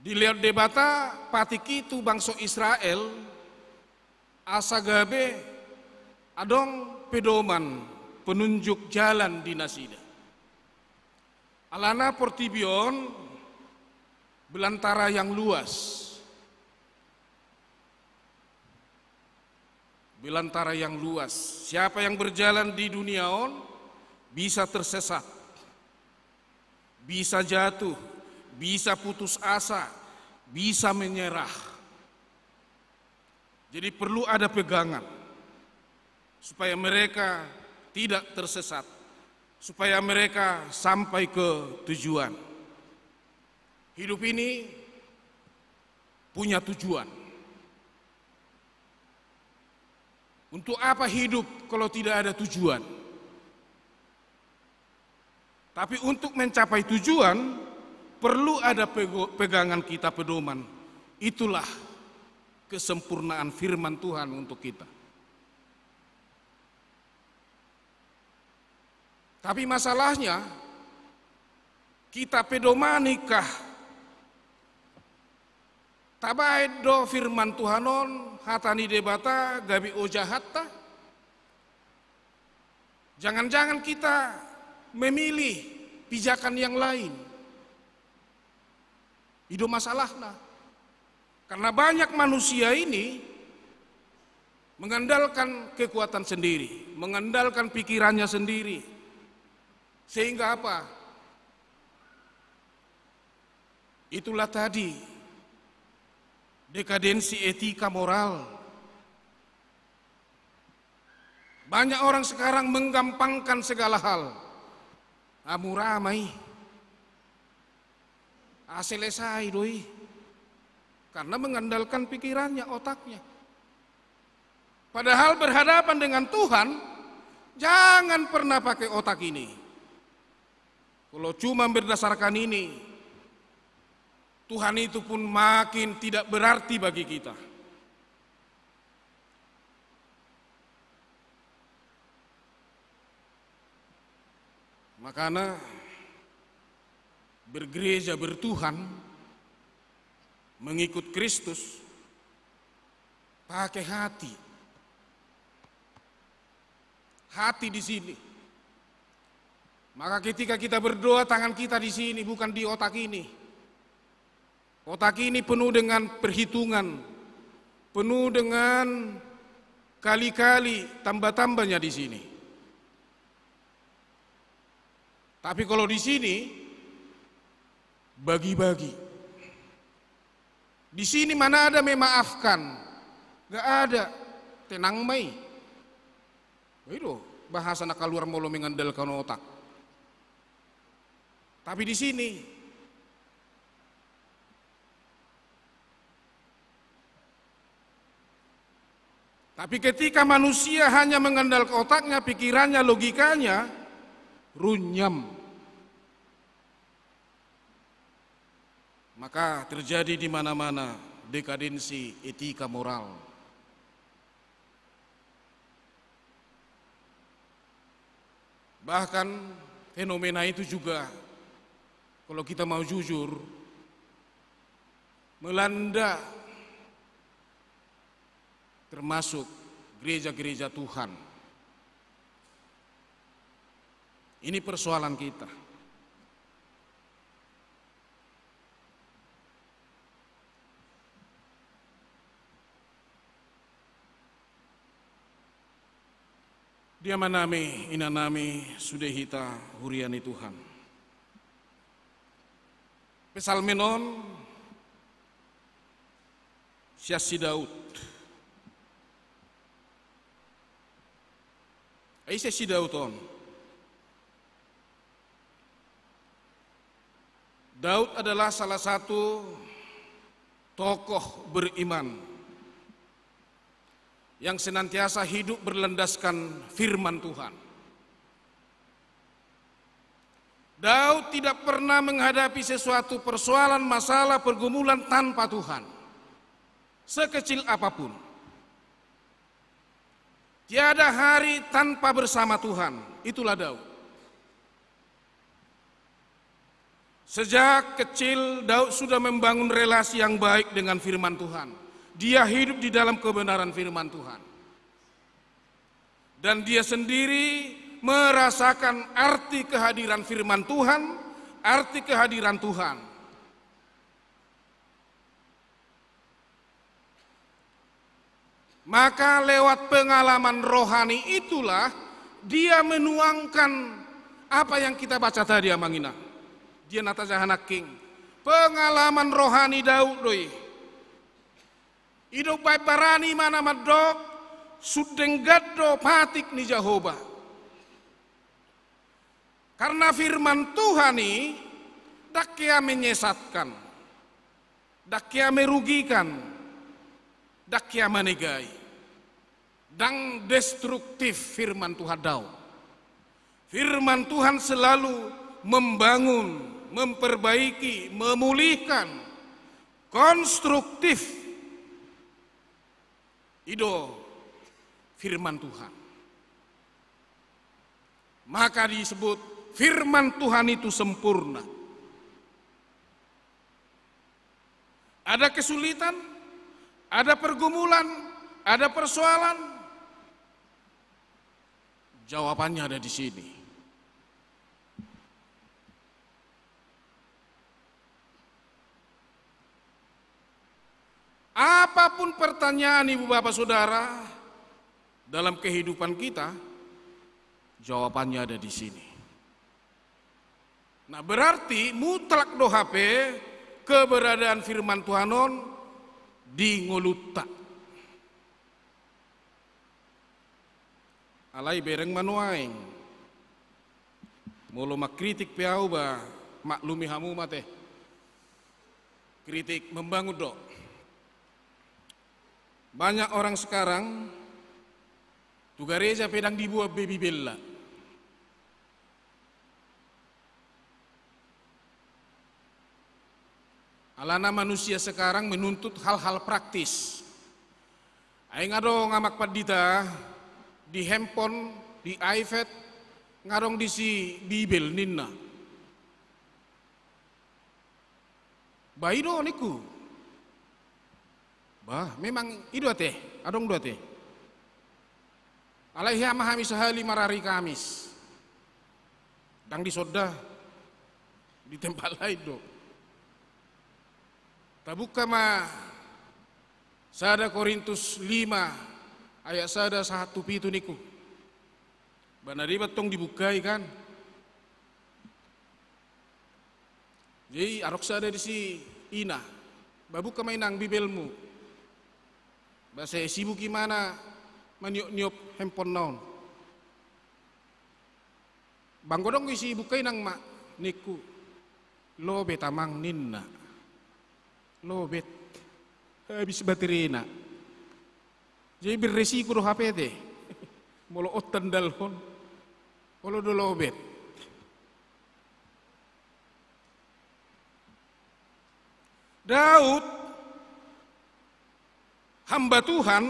Dilehon Debata patik i tu bangso Israel, asa gabe adong pedoman, penunjuk jalan di nasida. Alana portibi on belantara yang luas. Belantara yang luas. Siapa yang berjalan di dunia on bisa tersesat, bisa jatuh, bisa putus asa, bisa menyerah. Jadi perlu ada pegangan supaya mereka tidak tersesat, supaya mereka sampai ke tujuan. Hidup ini punya tujuan. Untuk apa hidup kalau tidak ada tujuan? Tapi untuk mencapai tujuan, perlu ada pego-, pegangan kita, pedoman. Itulah kesempurnaan firman Tuhan untuk kita. Tapi masalahnya, kita pedomani kah? Tabaen do firman Tuhan on, hata ni Debata, gabe ojahatta? Jangan-jangan kita memilih pijakan yang lain. I do masalahna. Karena banyak manusia ini mengandalkan kekuatan sendiri, mengandalkan pikirannya sendiri. Sehingga apa? Itulah tadi dekadensi etika moral. Banyak orang sekarang menggampangkan segala hal. Ah, mura ma i. Ah, selesai do i. Karena mengandalkan pikirannya, otaknya. Padahal berhadapan dengan Tuhan, jangan pernah pakai otak ini. Kalau cuma berdasarkan ini, Tuhan itu pun makin tidak berarti bagi kita. Makana bergereja, bertuhan, mengikut Kristus, pakai hati. Hati di sini. Maka ketika kita berdoa, tangan kita di sini, bukan di otak ini. Otak ini penuh dengan perhitungan, penuh dengan kali-kali, tambah-tambahnya di sini. Tapi kalau di sini, bagi-bagi. Di sini mana ada memaafkan? Gak ada. Tenang ma i. Itu bahasa na kaluar molo mengandalkan otak. Tapi di sini, tapi ketika manusia hanya mengandalkan otaknya, pikirannya, logikanya, runyam. Maka terjadi di mana-mana dekadensi etika moral. Bahkan fenomena itu juga, kalau kita mau jujur, melanda termasuk gereja-gereja Tuhan. Ini persoalan kita. Dia ma nami, ina nami, sude hita huria ni Tuhan. Psalmen on sian si Daud. Ai sian si Daud on. Daud adalah salah satu tokoh beriman yang senantiasa hidup berlandaskan firman Tuhan. Daud tidak pernah menghadapi sesuatu persoalan, masalah, pergumulan tanpa Tuhan, sekecil apapun. Tiada hari tanpa bersama Tuhan. Itulah Daud. Sejak kecil, Daud sudah membangun relasi yang baik dengan firman Tuhan. Dia hidup di dalam kebenaran firman Tuhan. Dan dia sendiri merasakan arti kehadiran firman Tuhan, arti kehadiran Tuhan. Maka lewat pengalaman rohani itulah dia menuangkan apa yang kita baca tadi, amang inang. Dia na tajaha nangkin. Pengalaman rohani Daud do i. I do umbahen barani ma na mandok, sun denggan do patik ni Jahowa. Karena firman Tuhan i ndang hea menyesatkan, ndang hea merugikan, ndang hea manegai, ndang destruktif firman Tuhan, daong. Firman Tuhan selalu membangun, memperbaiki, memulihkan, konstruktif. I do firman Tuhan. Maka disebut firman Tuhan itu sempurna. Ada kesulitan, ada pergumulan, ada persoalan, jawabannya ada di sini. Apapun pertanyaan ibu bapak saudara dalam kehidupan kita, jawabannya ada di sini. Nah, berarti mutlak do hape keberadaan firman Tuhan on di ngolunta. Alai bereng ma nuaeng. Molo mangkritik pe ahu ba, maklumi hamu ma te. Kritik membangun do. Banyak orang sekarang tu gareja pe ndang dibuat be Bibelna. Alana manusia sekarang menuntut hal-hal praktis. Ai nga adong, amang pandita, di handphone, di iPad, nga adong disi Bibel ninna. Ba i do ningku. Bah, memang i do ate, adong do ate. Alai hea ma hami sahali marari Kamis. Ndang di sonda, di tempat lain do. Tabuka ma sada Korintus lima ayat sada sahat tu pitu ningku. Ba na debat tong dibukai kan. Jadi adong sada disi ina, ba buka ma inang Bibelmu. Ba sai sibuk imana maniop-niop handphonena on. Ba anggo adong disi buka inang ma ningku. Lobet amang ninna. Lobet. Habis baterena. Jadi berresiko do hape te. Molo on tandalhon. Olo do lobet. Daud, hamba Tuhan,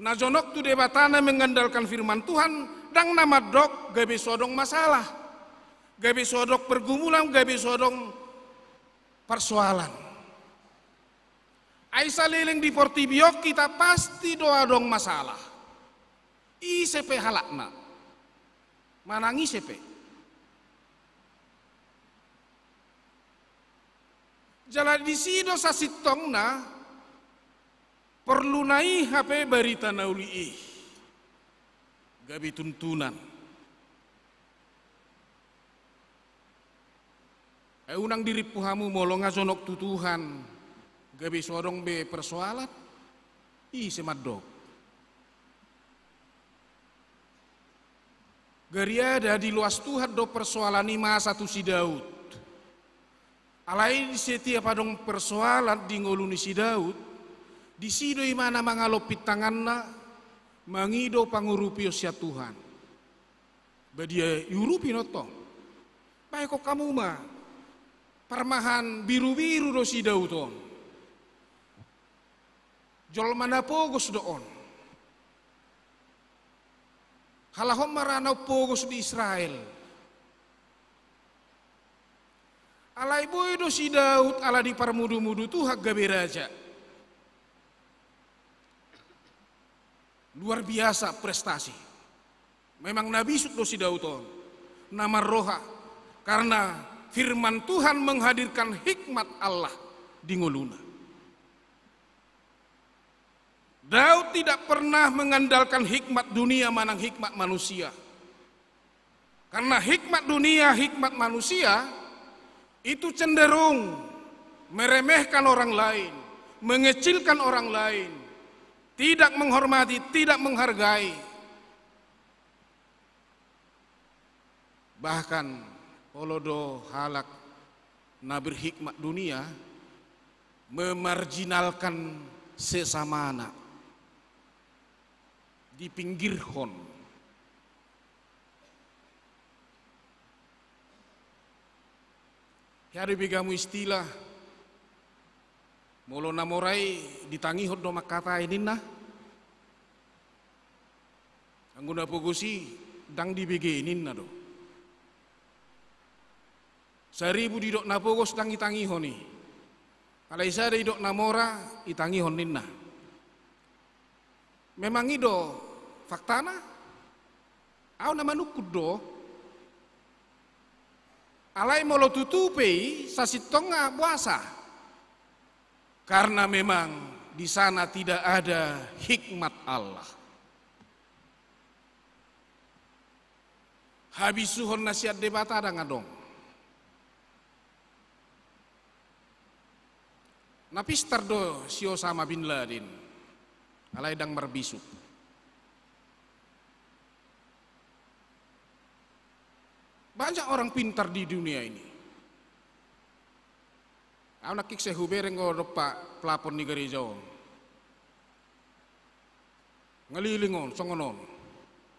na jonok tu Debata, na mengandalkan firman Tuhan, ndang na mandok gabe so adong masalah, gabe so adong pergumulan, gabe so adong persoalan. Ai saleleng di portibi on hita pasti do adong masalah. Ise pe halakna. manang ise pe. Jala disi do sasintongna porluna i hape barita na uli i gabe tuntunan. Ai unang dirimpu hamu molo nga jonok tu Tuhan gabe so adong be persoalan, ise mandok? Gariada diloas Tuhan do persoalan i masa tu si Daud. Alai di setiap adong persoalan di ngolu ni si Daud, disi do imana mangalompit tanganna, mangido pangurupion sian Tuhan. Badia iurupi nonton. Baikon hamu ma, parmahan birubiru do si Daud on. Jolma na pogos do on. Halak on ma ra naung pogos di Israel. Alai boi do si Daud ala diparmudumudu Tuhan gabe raja. Luar biasa prestasi. Memang na bisuk do si Daud on, na marroha, karena firman Tuhan menghadirkan hikmat Allah di ngoluna. Daud tidak pernah mengandalkan hikmat dunia manang hikmat manusia. Karena hikmat dunia, hikmat manusia itu cenderung meremehkan orang lain, mengecilkan orang lain, tidak menghormati, tidak menghargai. Bahkan olo do halak na berhikmat dunia memarjinalkan sesamana, dipinggirhon. Hea do ibegamu istilah, molo na mora i ditangihon do mangkatai ninna. Anggo na pogos i ndang dibege ninna do. Saribu didok na pogos ndang itangihon i. Alai sada idok na mora itangihon ninna. Memang i do faktana. Au na manungkun do. Alai molo tutu pe i sasintongna boasa? Karena memang di sana tidak ada hikmat Allah. Habisuhon na sian Debata ndang adong. Na pistar do si Osama bin Laden, alai ndang marbisuk. Banyak orang pintar di dunia ini. Au nangkin sai hubereng do dompak pelapon ni gareja on. Ngaliling on, songon on.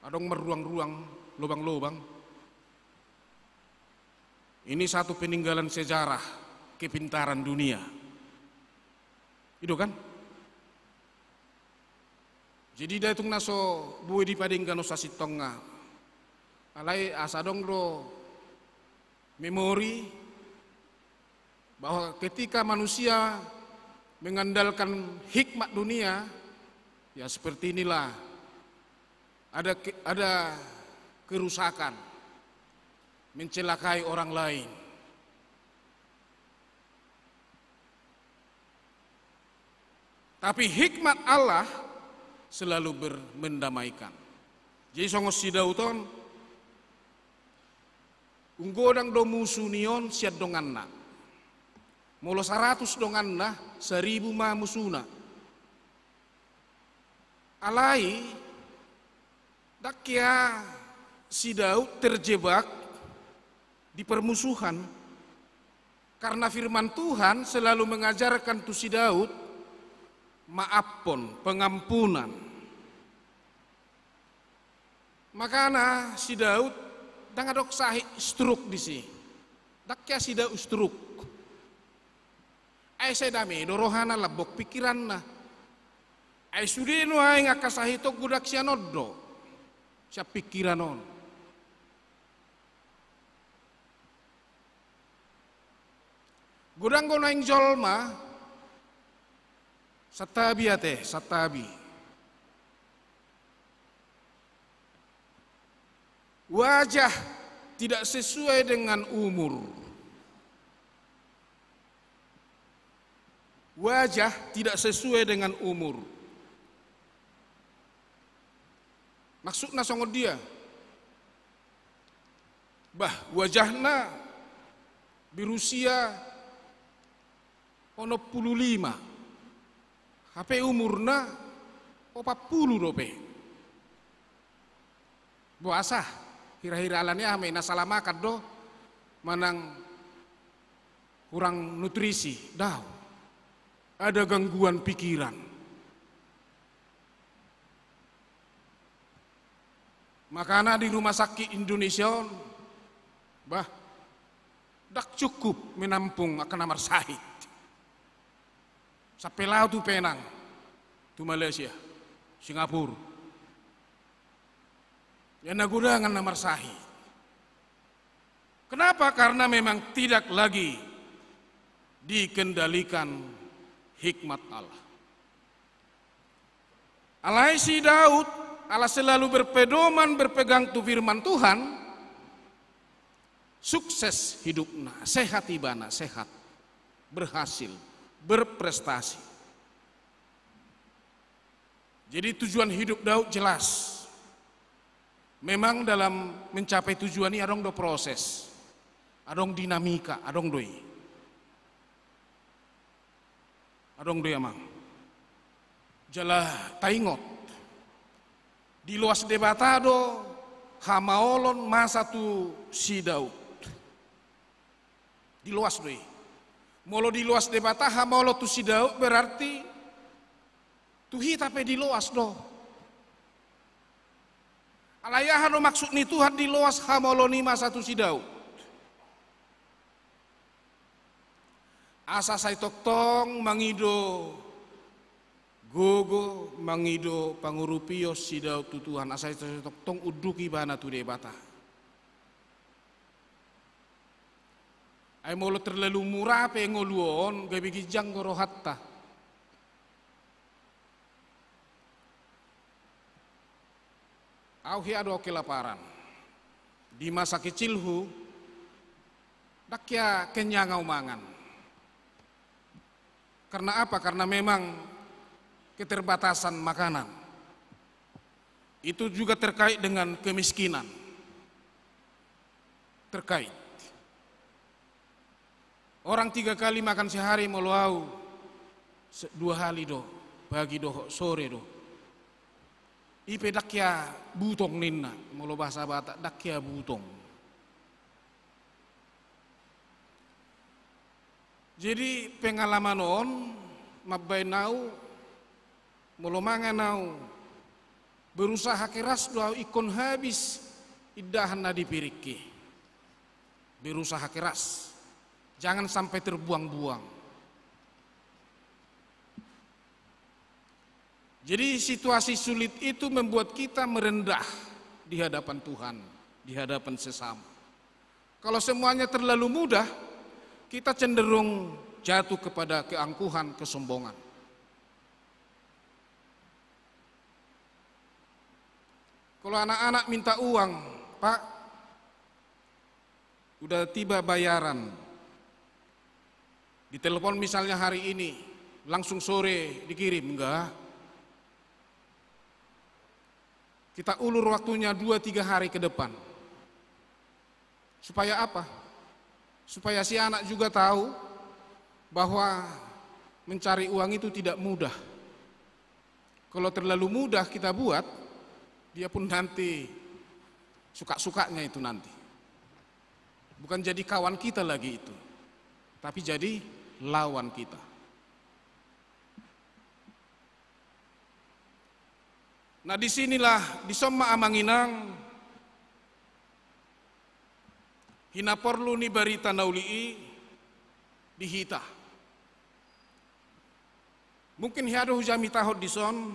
Adong marruang-ruang, lobang-lobang. Ini satu peninggalan sejarah kepintaran dunia. I do kan? Jadi ndang tung na so boi dipadenggan on sasintongna. Alai asa adong do memori bahwa ketika manusia mengandalkan hikmat dunia, ya seperti inilah ada ke-, ada kerusakan, mencelakai orang lain. Tapi hikmat Allah selalu ber-, mendamaikan. Jadi songon si Daud on, unggodang do musu ni on sian donganna. Molo saratus donganna, saribu ma musuna. Alai ndang hea si Daud terjebak di permusuhan. Karena firman Tuhan selalu mengajarkan tu si Daud, maaphon, pengampunan. Makana si Daud ndang adong sahit stroke disi. Ndang hea si Daud stroke. Ai sai dame do rohana, lambok pikiranna. Ai sude nuaeng angka sahit on godang sian on do. Sian pikiran on. Godang do nuaeng jolma, santabi ate, santabi. Wajah tidak sesuai dengan umur. Wajah tidak sesuai dengan umur. Maksudna songon dia? Bah, wajahna berusia onom pulu lima, hape umurna opat pulu dope. Boasa? Hira-hira alani aha ma i, na salah makan do, manang kurang nutrisi? Daong. Ada gangguan pikiran. Makana di rumah sakit Indonesia on, bah, ndang cukup menampung angka na marsahit. Sampe laho tu Penang, tu Malaysia, Singapura. Ia na godangan na marsahit. Kenapa? Karena memang tidak lagi dikendalikan hikmat Allah. Alai si Daud, ala selalu berpedoman, berpegang tu firman Tuhan, sukses hidupna, sehat ibana, sehat, berhasil, berprestasi. Jadi tujuan hidup Daud jelas. Memang dalam mencapai tujuan i adong do proses, adong dinamika, adong do i. Adong do i, amang. Jala taingot, diloas Debata do hamaolon masa tu si Daud. Diloas do i. Molo diloas Debata hamaolon tu si Daud, berarti tu hita pe diloas do. Alai aha do maksud ni Tuhan diloas hamaolon i masa tu si Daud? Asa sai tongtong mangido gogo, mangido pangurupion si Daud tu Tuhan, asa sai tongtong unduk ibana tu Debata. Ai molo terlalu murah pe ngolu on, gabe ginjang do rohanta. Au hea do kelaparan. Di masa kecilhu, ndang hea kenyang au mangan. Karena apa? Karena memang keterbatasan makanan. Itu juga terkait dengan kemiskinan. Terkait. Orang tiga kali makan sehari, molo au se-, dua hali do, pagi dohot sore do. I pe ndang hea butong ninna, molo bahasa Batak, ndang hea butong. Jadi pengalaman on mambaen au, molo mangan au, berusaha keras do au ingkon habis indahan na dipiringki. Berusaha keras, jangan sampai terbuang-buang. Jadi situasi sulit itu membuat kita merendah di hadapan Tuhan, di hadapan sesama. Kalau semuanya terlalu mudah, kita cenderung jatuh kepada keangkuhan, kesombongan. Kalau anak-anak minta uang, "Pak, udah tiba bayaran." Ditelepon misalnya hari ini, langsung sore dikirim, enggak. Kita ulur waktunya dua tiga hari ke depan. Supaya apa? Supaya si anak juga tahu bahwa mencari uang itu tidak mudah. Kalau terlalu mudah kita buat, dia pun nanti suka-sukanya itu nanti. Bukan jadi kawan kita lagi itu, tapi jadi lawan kita. Nah, di sinilah, dison ma amang inang, hinaporlu ni barita na uli i di hita. Mungkin hea do hujamitahon dison,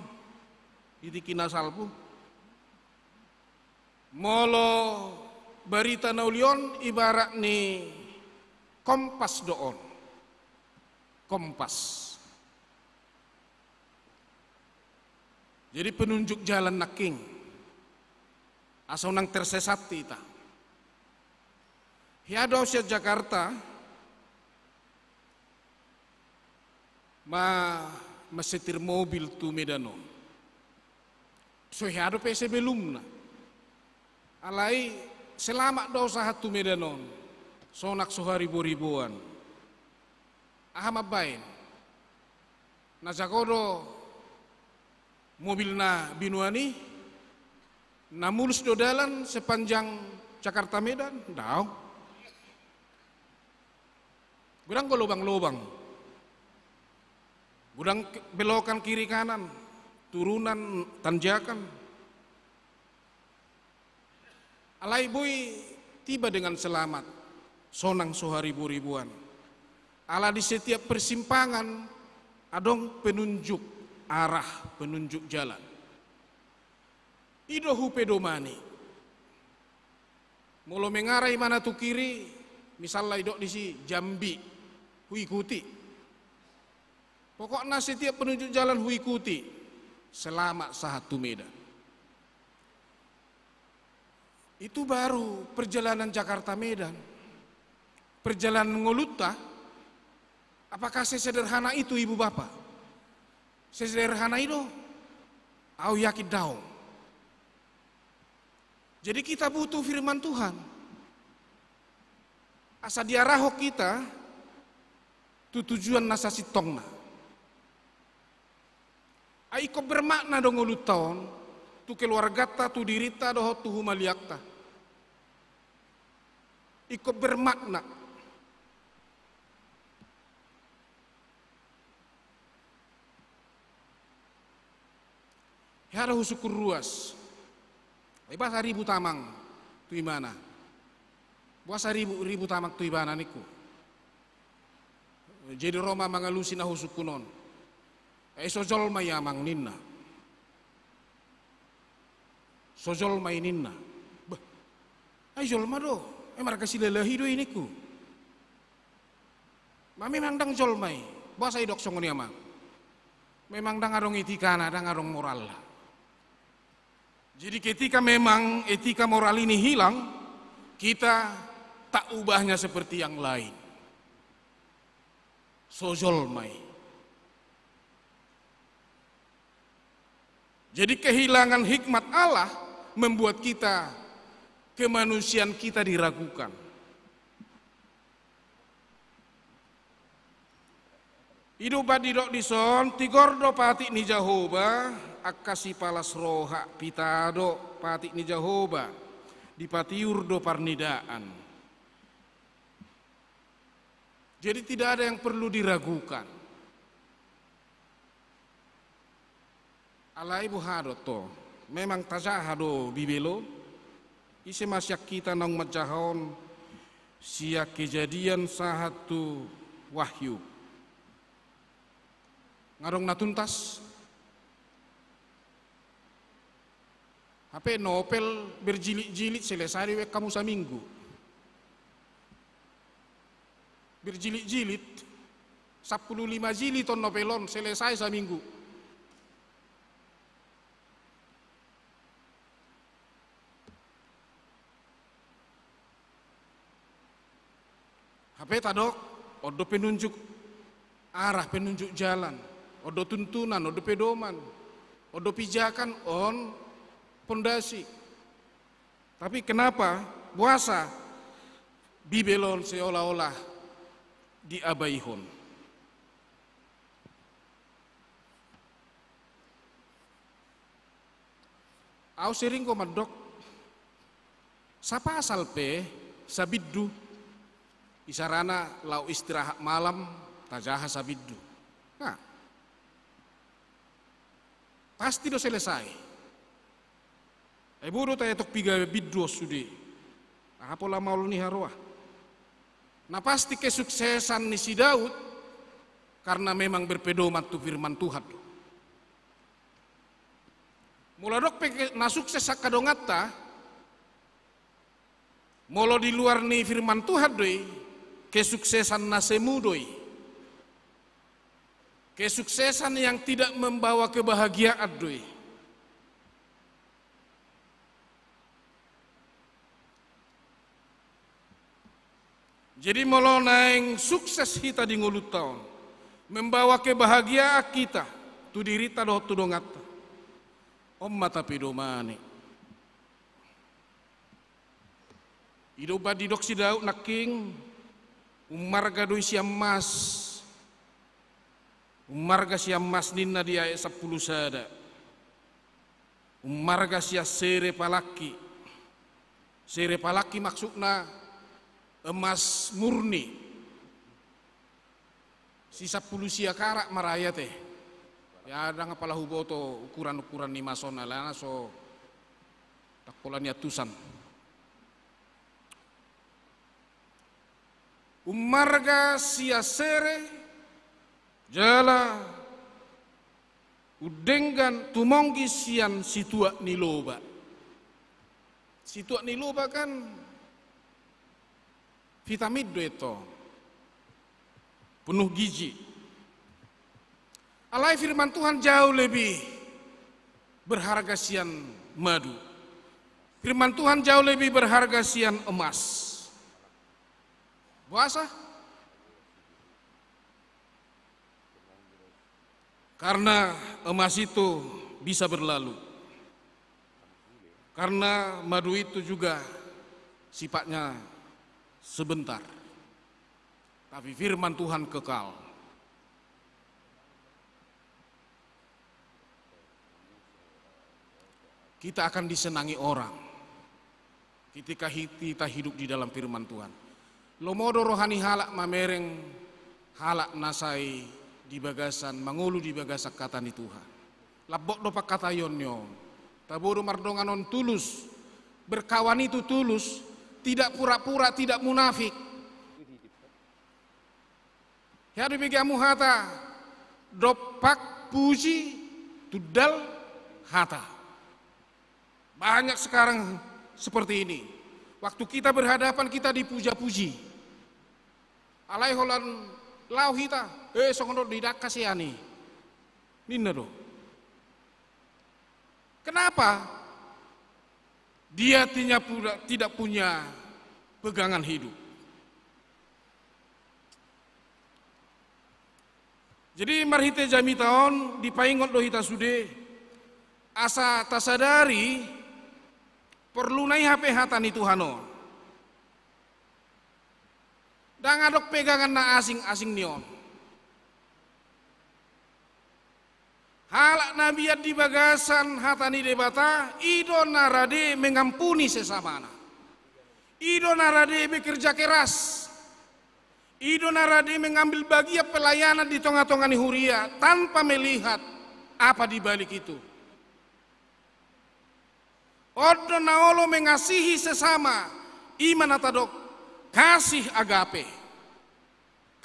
di tingki na salpu. Molo barita na uli on ibarat ni kompas do on. Kompas. Jadi penunjuk jalan nangkin. asa unang tersesat hita. Hea do au sian Jakarta ma-, mansetir mobil tu Medan on. So hea dope sebelumna. Alai selamat do au sahat tu Medan on, sonang so haribo-riboan. Aha mambaen? Na jago do mobil na binoan i? Na mulus do dalan sepanjang Jakarta Medan? Daong. Godang do lobang-lobang. Godang ke-, belokan kiri kanan, turunan, tanjakan. Alai boi tiba dengan selamat, sonang so haribo-riboan. Ala di setiap persimpangan adong penunjuk arah, penunjuk jalan. I do hupedomani. Molo mengarah imana tu kiri, misalna idok disi Jambi, huikuti. Pokokna setiap penunjuk jalan huikuti, selamat sahat tu Medan. Itu baru perjalanan Jakarta Medan. Perjalanan ngolunta, apakah sesederhana itu, Ibu Bapa? Sesederhana i do? Au yakin daong. Jadi kita butuh firman Tuhan. Asa diarahon hita tu tujuan na sasintongna. Ai ingkon bermakna do ngolunta on, tu keluarganta, tu dirinta, dohot tu humaliangta. Ingkon bermakna. Hea do husungkun ruas. Ai boasa ribut amang tu imana? Boasa ribut, ribut amang tu ibana ningku? Jadi ro ma mangalusi na husungkun on. Ai so jolma i amang ninna. So jolma i ninna. Bah, ai jolma do. Ai marga Silalahi do i ningku. Ma memang ndang jolma i. Boasa idok songon i amang? Memang ndang adong etikana, ndang adong moralna. Jadi ketika memang etika moral ini hilang, kita tak ubahnya seperti yang lain. So jolma i. Jadi kehilangan hikmat Allah membuat kita, kemanusiaan kita diragukan. I do umbahen didok dison, tigor do patik ni Jahowa, angka sipalas roha, pitado patik ni Jahowa, dipatiur do parnidaan. Jadi tidak ada yang perlu diragukan. Alai boha do to, memang tajaha do Bibel on, ise ma sian hita naung manjaha on sian Kejadian sahat tu Wahyu. Nga adong na tuntas. Hape novel berjilid-jilid selesai dibaen hamu saminggu. Berjilid-jilid, sampulu lima jilid on novel on, selesai saminggu. Hape tadok, on do penunjuk arah, penunjuk jalan, on do tuntunan, on do pedoman, on do pijakan, on pondasi. Tapi kenapa, boasa Bibel on seolah-olah diabaihon? Au sering do mandok, sapasal pe sabindu, isarana laho istirahat malam, tajaha sabindu. Nah, pasti do selesai. Ai boha do taetong piga bindu on sude? Aha pola maol ni haroa? Na pasti kesuksesan ni si Daud karena memang berpedoman tu firman Tuhan do. Molo adong pe ke-, na sukses angka donganta, molo di luar ni firman Tuhan do i, kesuksesan na semu do i. Kesuksesan yang tidak membawa kebahagiaan do i. Jadi molo naeng sukses hita di ngolunta on, membawa kebahagiaan hita tu dirinta dohot tu donganta, on ma tapedomani. I do umbahen didok si Daud nangkin, ummarga do i sian mas, ummarga sian mas ninna di ayat sampulu sada. Ummarga sian sere palangki. Sere palangki maksudna emas murni. Si sampulu sia karat ma ra i ate. Ya, ndang apala huboto ukuran-ukuran ni mas on, alana so tangkola ni antusan. Ummarga sian sere jala undenggan tumonggi sian situak ni loba. Situak ni loba kan vitamin do ito, penuh gizi. Alai firman Tuhan jauh lebih berharga sian madu. Firman Tuhan jauh lebih berharga sian emas. Boasa? Karena emas itu bisa berlalu. Karena madu itu juga sifatnya sebentar. Tapi firman Tuhan kekal. Kita akan disenangi orang ketika hi-, kita hidup di dalam firman Tuhan. Lomo do roha ni halak mamereng halak na sai di bagasan, mangolu di bagasan hata ni Tuhan. Lambok do pangkataion ni on. Tabo do mardongan on tulus. Berkawan itu tulus, tidak pura-pura, tidak munafik. Hea do ibege hamu hata, dompak puji, tundal hata. Banyak sekarang seperti ini. Waktu kita berhadapan, kita dipuja-puji. Alai holan laho hita, eh, songon on do, didangka sian i. Ninna do. Kenapa? Dia tidak punya, tidak punya pegangan hidup. Jadi marhite jamita on dipaingot do hita sude, asa tasadari porluna i hape hata ni Tuhan on. Ndang adong pegangan na asing-asing ni on. Halak na mian di bagasan hata ni Debata, i do na rade mengampuni sesamana. I do na rade bekerja keras. I do na rade mengambil bagian pelayanan di tonga-tonga ni huria tanpa melihat apa di balik itu. On do na olo mengasihi sesama, i ma na tadok kasih agape.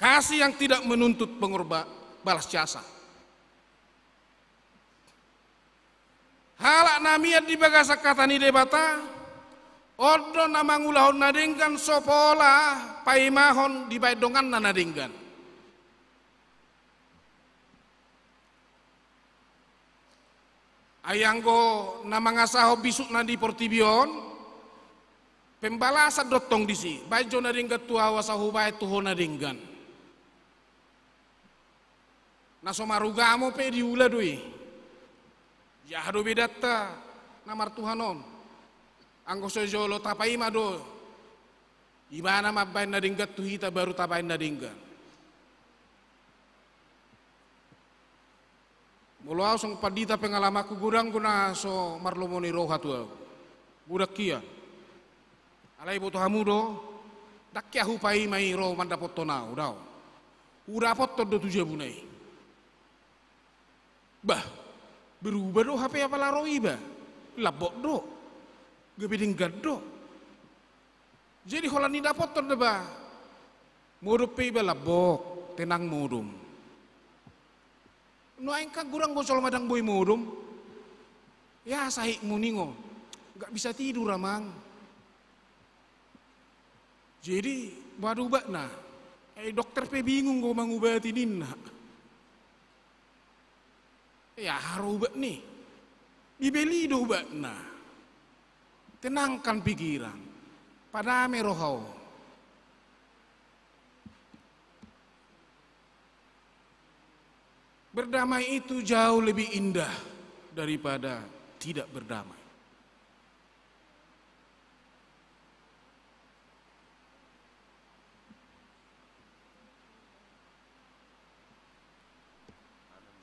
Kasih yang tidak menuntut pengorba-, balas jasa. Halak na mian di bagasan hata ni Debata, on do na mangulahon na denggan so pola paimahon dibahen donganna na denggan. Ai anggo na mangasahon bisukna di portibi on, pembalasan do tong disi, bahen jo na denggan tu ahu asa hubahen tu ho na denggan. Na so marugamo pe diula do i. Aha do bedanta na martuhan on? Anggo so jolo tapaima do ibana mambahen na denggan tu hita baru tabahen na denggan. Molo ahu songon pandita pengalamanku godang do na so marlomo ni roha tu ahu. Godang hian. Alai boto hamu do, ndang hea hupaima i ro mandapothon ahu, daong. Hudapothon do tu jabuna i. Bah, berubah do hape apala ro iba. Lambok do. Gabe denggan do. Jadi holan didapothon do ba. Modom pe iba lambok, tenang modom. Nuaeng kan godang do jolma ndang boi modom. Ya sahitmu ninna. Nggak bisa tidur amang. Jadi, waduh ubatna. Eh, dokter pe bingung do mangubati ninna. Ya, aha ro ubatna i. Dibeli do ubatna. Tenangkan pikiran. Padame roha on. Berdamai itu jauh lebih indah daripada tidak berdamai.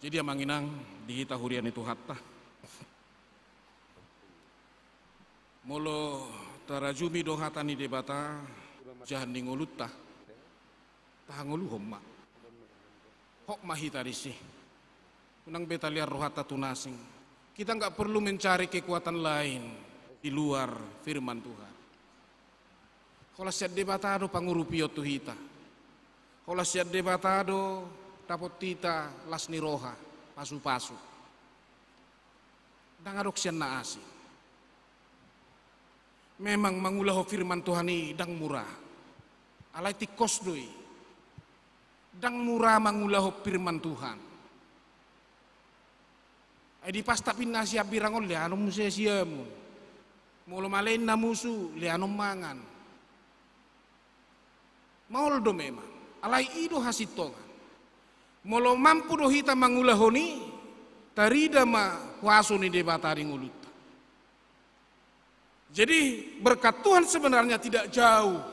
Jadi amang inang, di hita huria ni Tuhanta, molo tarajumi do hata ni Debata, ojahan ni ngolunta, tahangoluhon ma. Hot ma hita disi. Unang be taliar rohanta tu na asing. Kita nggak perlu mencari kekuatan lain di luar firman Tuhan. Holan sian Debata do pangurupion tu hita. Holan sian Debata do dapot hita las ni roha, pasu-pasu. Ndang adong sian na asing. Memang mangulahon firman Tuhan i ndang mura. Alai tingkos do i. Ndang mura mangulahon firman Tuhan. Ai dipastap inna sian birang on, leanon muse siamun. Molo male inna musu, leanon mangan. Maol do memang, alai i do hasintongan. Molo mampu do hita mangulahon i, tarida ma kuaso ni Debata di ngolunta. Jadi, berkat Tuhan sebenarnya tidak jauh.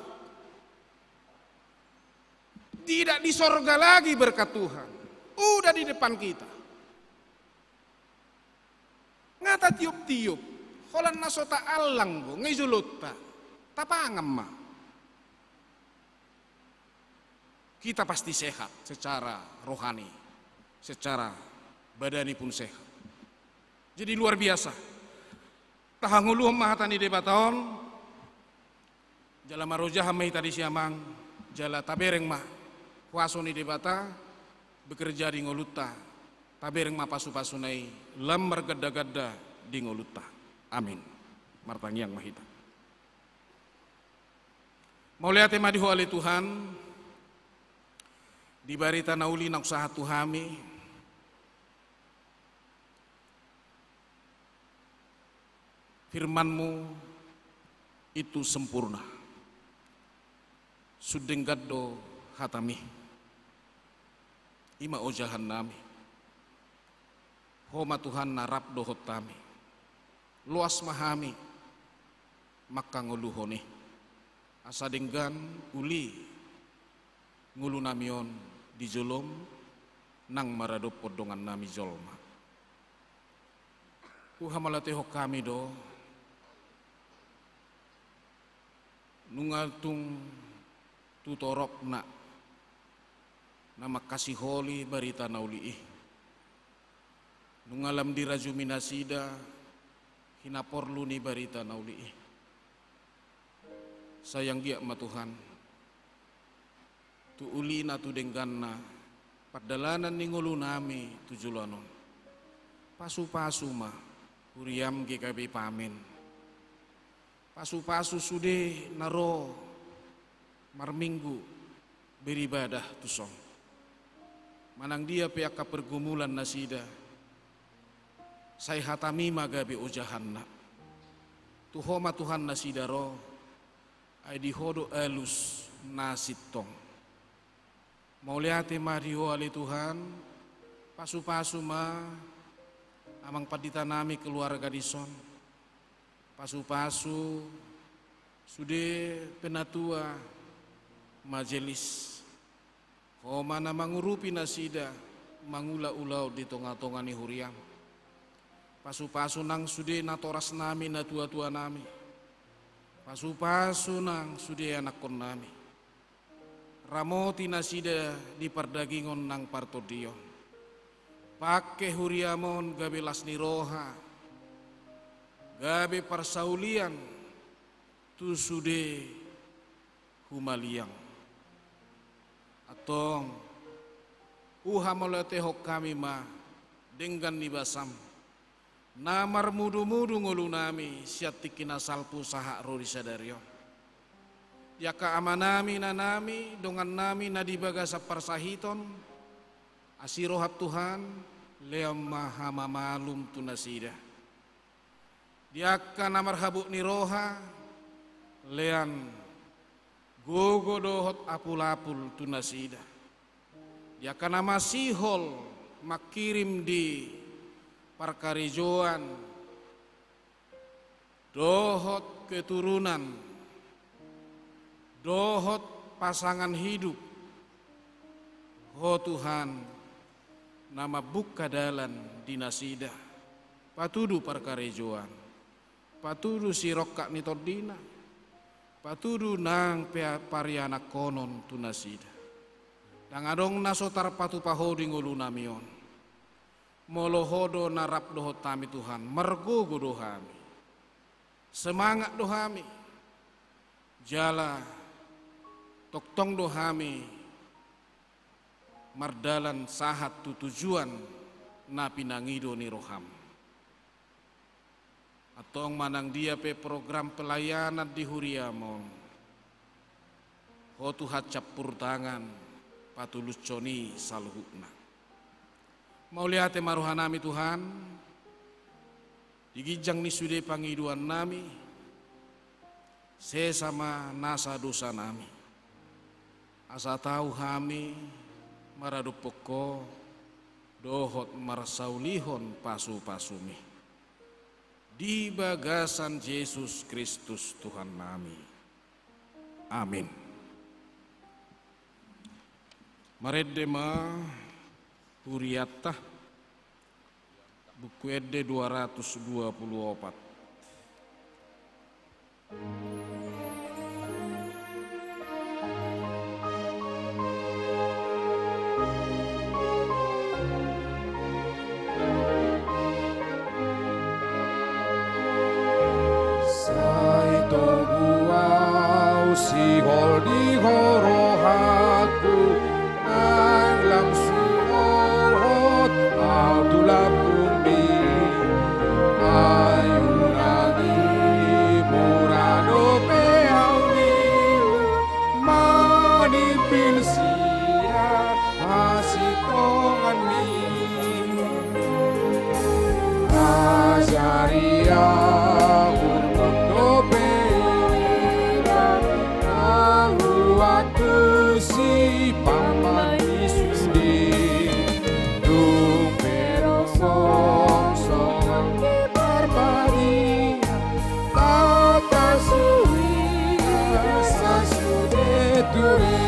Tidak di sorga lagi berkat Tuhan. Udah di depan kita. Nga tatiop-tiop, holan na so taallang do, nga i jolonta, tapangan ma. Kita pasti sehat secara rohani, secara badani pun sehat. Jadi luar biasa. Tahangoluhon ma hata ni Debata on, jala marojahan ma hita disi amang, jala tabereng ma kuaso ni Debata bekerja di ngolunta, tabereng ma pasu-pasuna i lam marganda-ganda di ngolunta. Amin. Martangiang ma hita. Mauliate ma di Ho ale Tuhan, di barita na uli naung sahat tu hami, firman-Mu itu sempurna. Sun denggan do hata-Mi. I ma ojahan-nami. Ho ma Tuhan na rap dohot hami. Loas ma hami manghangoluhon i. Asa denggan uli ngolunami on di jolom nang maradophon dongannami jolma. Huhamauliatehon hami do, nunga tung tu toropna na mangkasiholi barita na uli i. Nunga lam dirajumi nasida hinaporlu ni barita na uli i. Sai anggiat ma Tuhan, tu ulina tu dengganna, pardalanan ni ngolunami tu joloan on. Pasu-pasu ma huriam GKPI Pamen. Pasu-pasu sude na ro marminggu beribadah tuson. Manang dia pe angka pergumulan nasida, sai hata-Mi ma gabe ojahanna. Tu Ho ma Tuhan nasida ro, ai di Ho do alus na sintong. Mauliate ma di Ho ale Tuhan, pasu-pasu ma amang panditanami keluarga dison. Pasu-pasu sude penatua majelis. Ho ma na mangurupi nasida mangula ulaon di tonga-tonga ni huriam. Pasu-pasu nang sude natorasnami, natua-tuanami. Pasu-pasu nang sude anakkonnami. Ramoti nasida di pardagingon nang partondion. Pangke huriam on gabe las ni roha, gabe parsaulian tu sude humaliang. Antong, huhamauliatehon hami ma denggan ni basam na marmudu-mudu ngolunami sian tingki na salpu sahat ro di sadari on. Di angka amanami, inanami, dongannami na di bagasan parsahiton, asi roham Tuhan, lean ma hamamalum tu nasida. Di angka na marhabot ni roha, lean gogo dohot apul-apul tu nasida. Di angka na masihol mangkirim di parkarejoan dohot keturunan dohot pasangan hidup, Ho Tuhan, na mambuka dalan di nasida, patudu parkarejoan, patudu sirongkap ni tondina, patudu nang pe parianakhonon tu nasida. Ndang adong na so tarpatupa Ho di ngolunami on. Molo Ho do na rap dohot hami Tuhan, margogo do hami, semangat do hami, jala tongtong do hami mardalan sahat tu tujuan na pinangido ni roham. Antong manang dia pe program pelayanan di huriam on, Ho Tuhan campur tangan, patulushon i saluhutna. Mauliate ma rohanami Tuhan, di ginjang ni sude pangidoannami, sesa ma nasa dosanami, asa tau hami maradophon Ho dohot marsaulihon pasupasumi. Di bagasan Jesus Kristus Tuhannami. Amin. Marende ma hurianta, Buku Ende dua ratus dua puluh opat. Sai togu au sihol di ho rohangku, nang lam sihol hot au tu lambungmi. Ai unang i mura dope au niula manimpil sian hasintonganmi. Ajari au, urmon dope i, ahu antusi pamanisude. Dung pe ro songon Ho Parbadia, tangkas huingot sasude ture.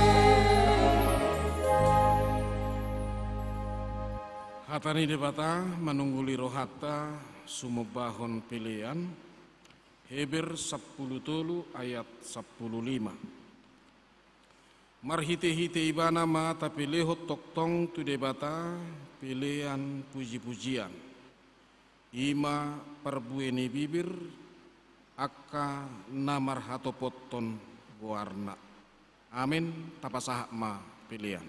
Hata ni Debata manungguli rohanta sumombahon pelean, Heber sampulu tolu ayat sampulu lima. Marhitehite Ibana ma tapelehon tongtong tu Debata pelean pujipujian. I ma parbue ni bibir angka na marhatopothon goarna. Amen. Tapasahat ma pelean.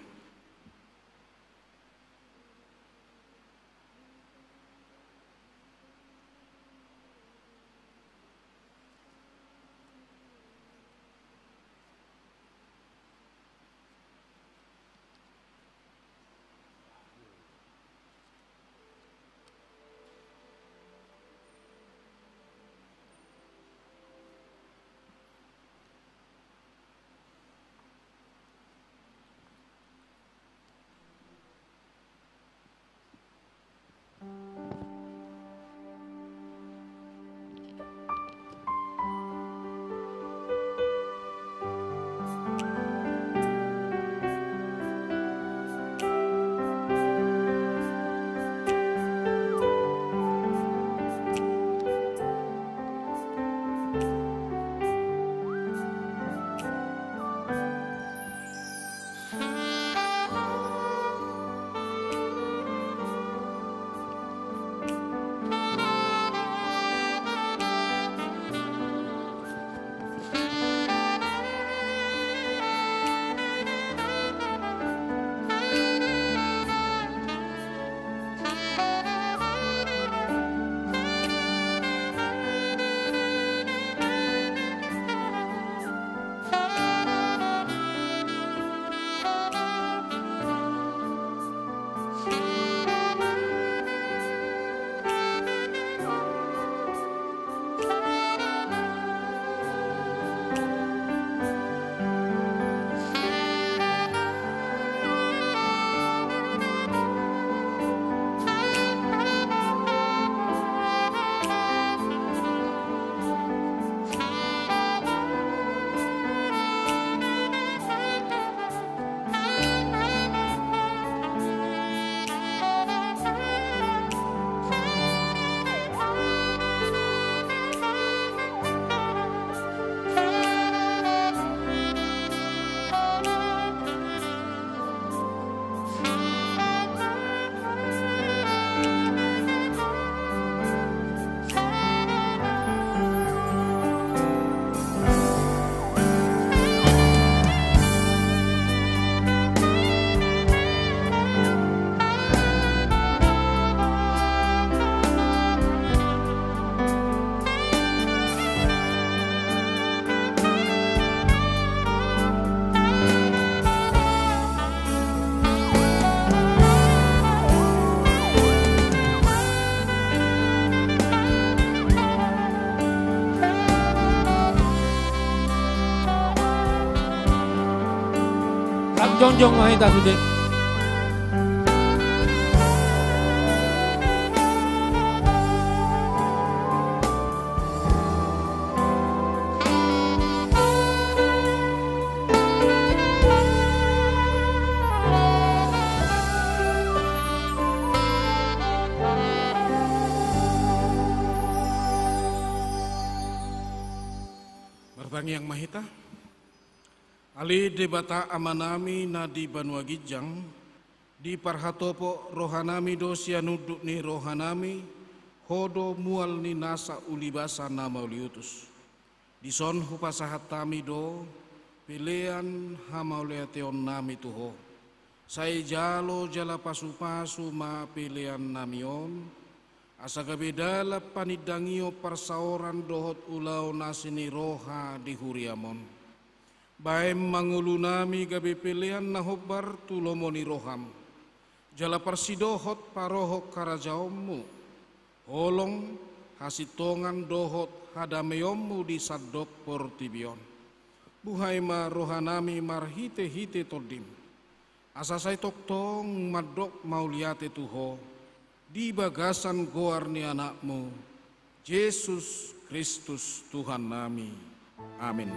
Jongjong ma hita sude. Martangiang ma hita. Ale Debata Amanami na di banua ginjang, diparhatopot rohanami do sian unduk ni rohanami, Ho do mual ni nasa ulibasa na mauliutus. Dison hupasahat hami do pelean hamauliateonnami tu Ho. Sai jalo jala pasupasu ma peleannami on, asa gabe dalan panindangion parsaoran dohot ulaon asi ni roha di huriam on. Baen ma ngolunami gabe pelean na hombar tu lomo ni roham, jala parsidohot parohon harajaonmu, holong, hasintongan dohot hadameonmu di sandok portibi on. Buhai ma rohanami marhitehite Tondim, asa sai tongtong mandok mauliate tu Ho di bagasan goar ni Anakmu, Jesus Kristus Tuhannami. Amin.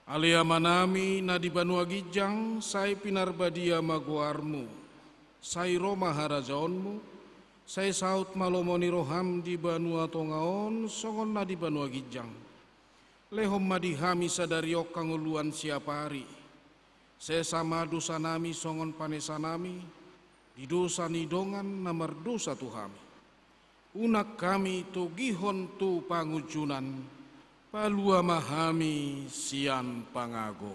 Ale Amanami na di banua ginjang, sai pinarbadia ma goarmu, sai ro ma harajaonmu, sai saut ma lomo ni roham di banua tonga on songon na di banua ginjang. Lehon ma di hami sadari on hangoluan siapari. Sesa ma dosanami songon panesanami di dosa ni dongan na mardosa tu hami. Unang hami togihon tu pangunjunan, palua ma hami sian pangago.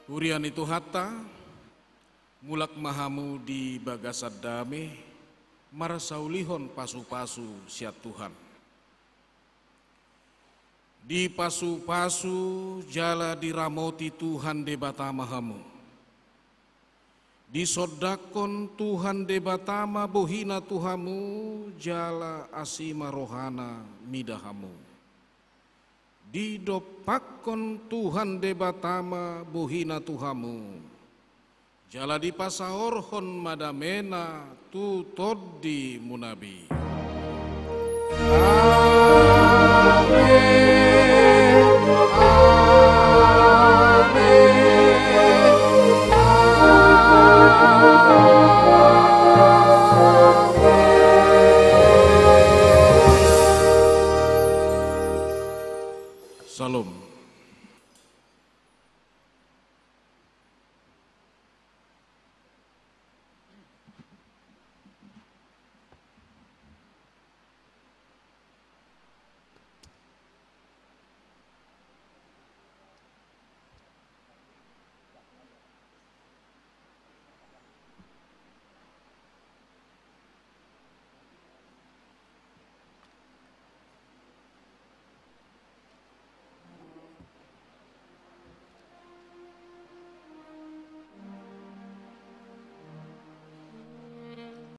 Huria ni Tuhanta, mulak ma hamu di bagasan dame, marsaulihon pasupasu sian Tuhan. Dipasupasu jala diramoti Tuhan Debata ma hamu. Disondangkon Tuhan Debata ma bohina tu hamu, jala asi ma rohana mida hamu. Didompakkon Tuhan Debata ma bohina tu hamu, jala dipasaorhon ma damena tu tondimuna be. Amen. Amen. Amen. Shalom.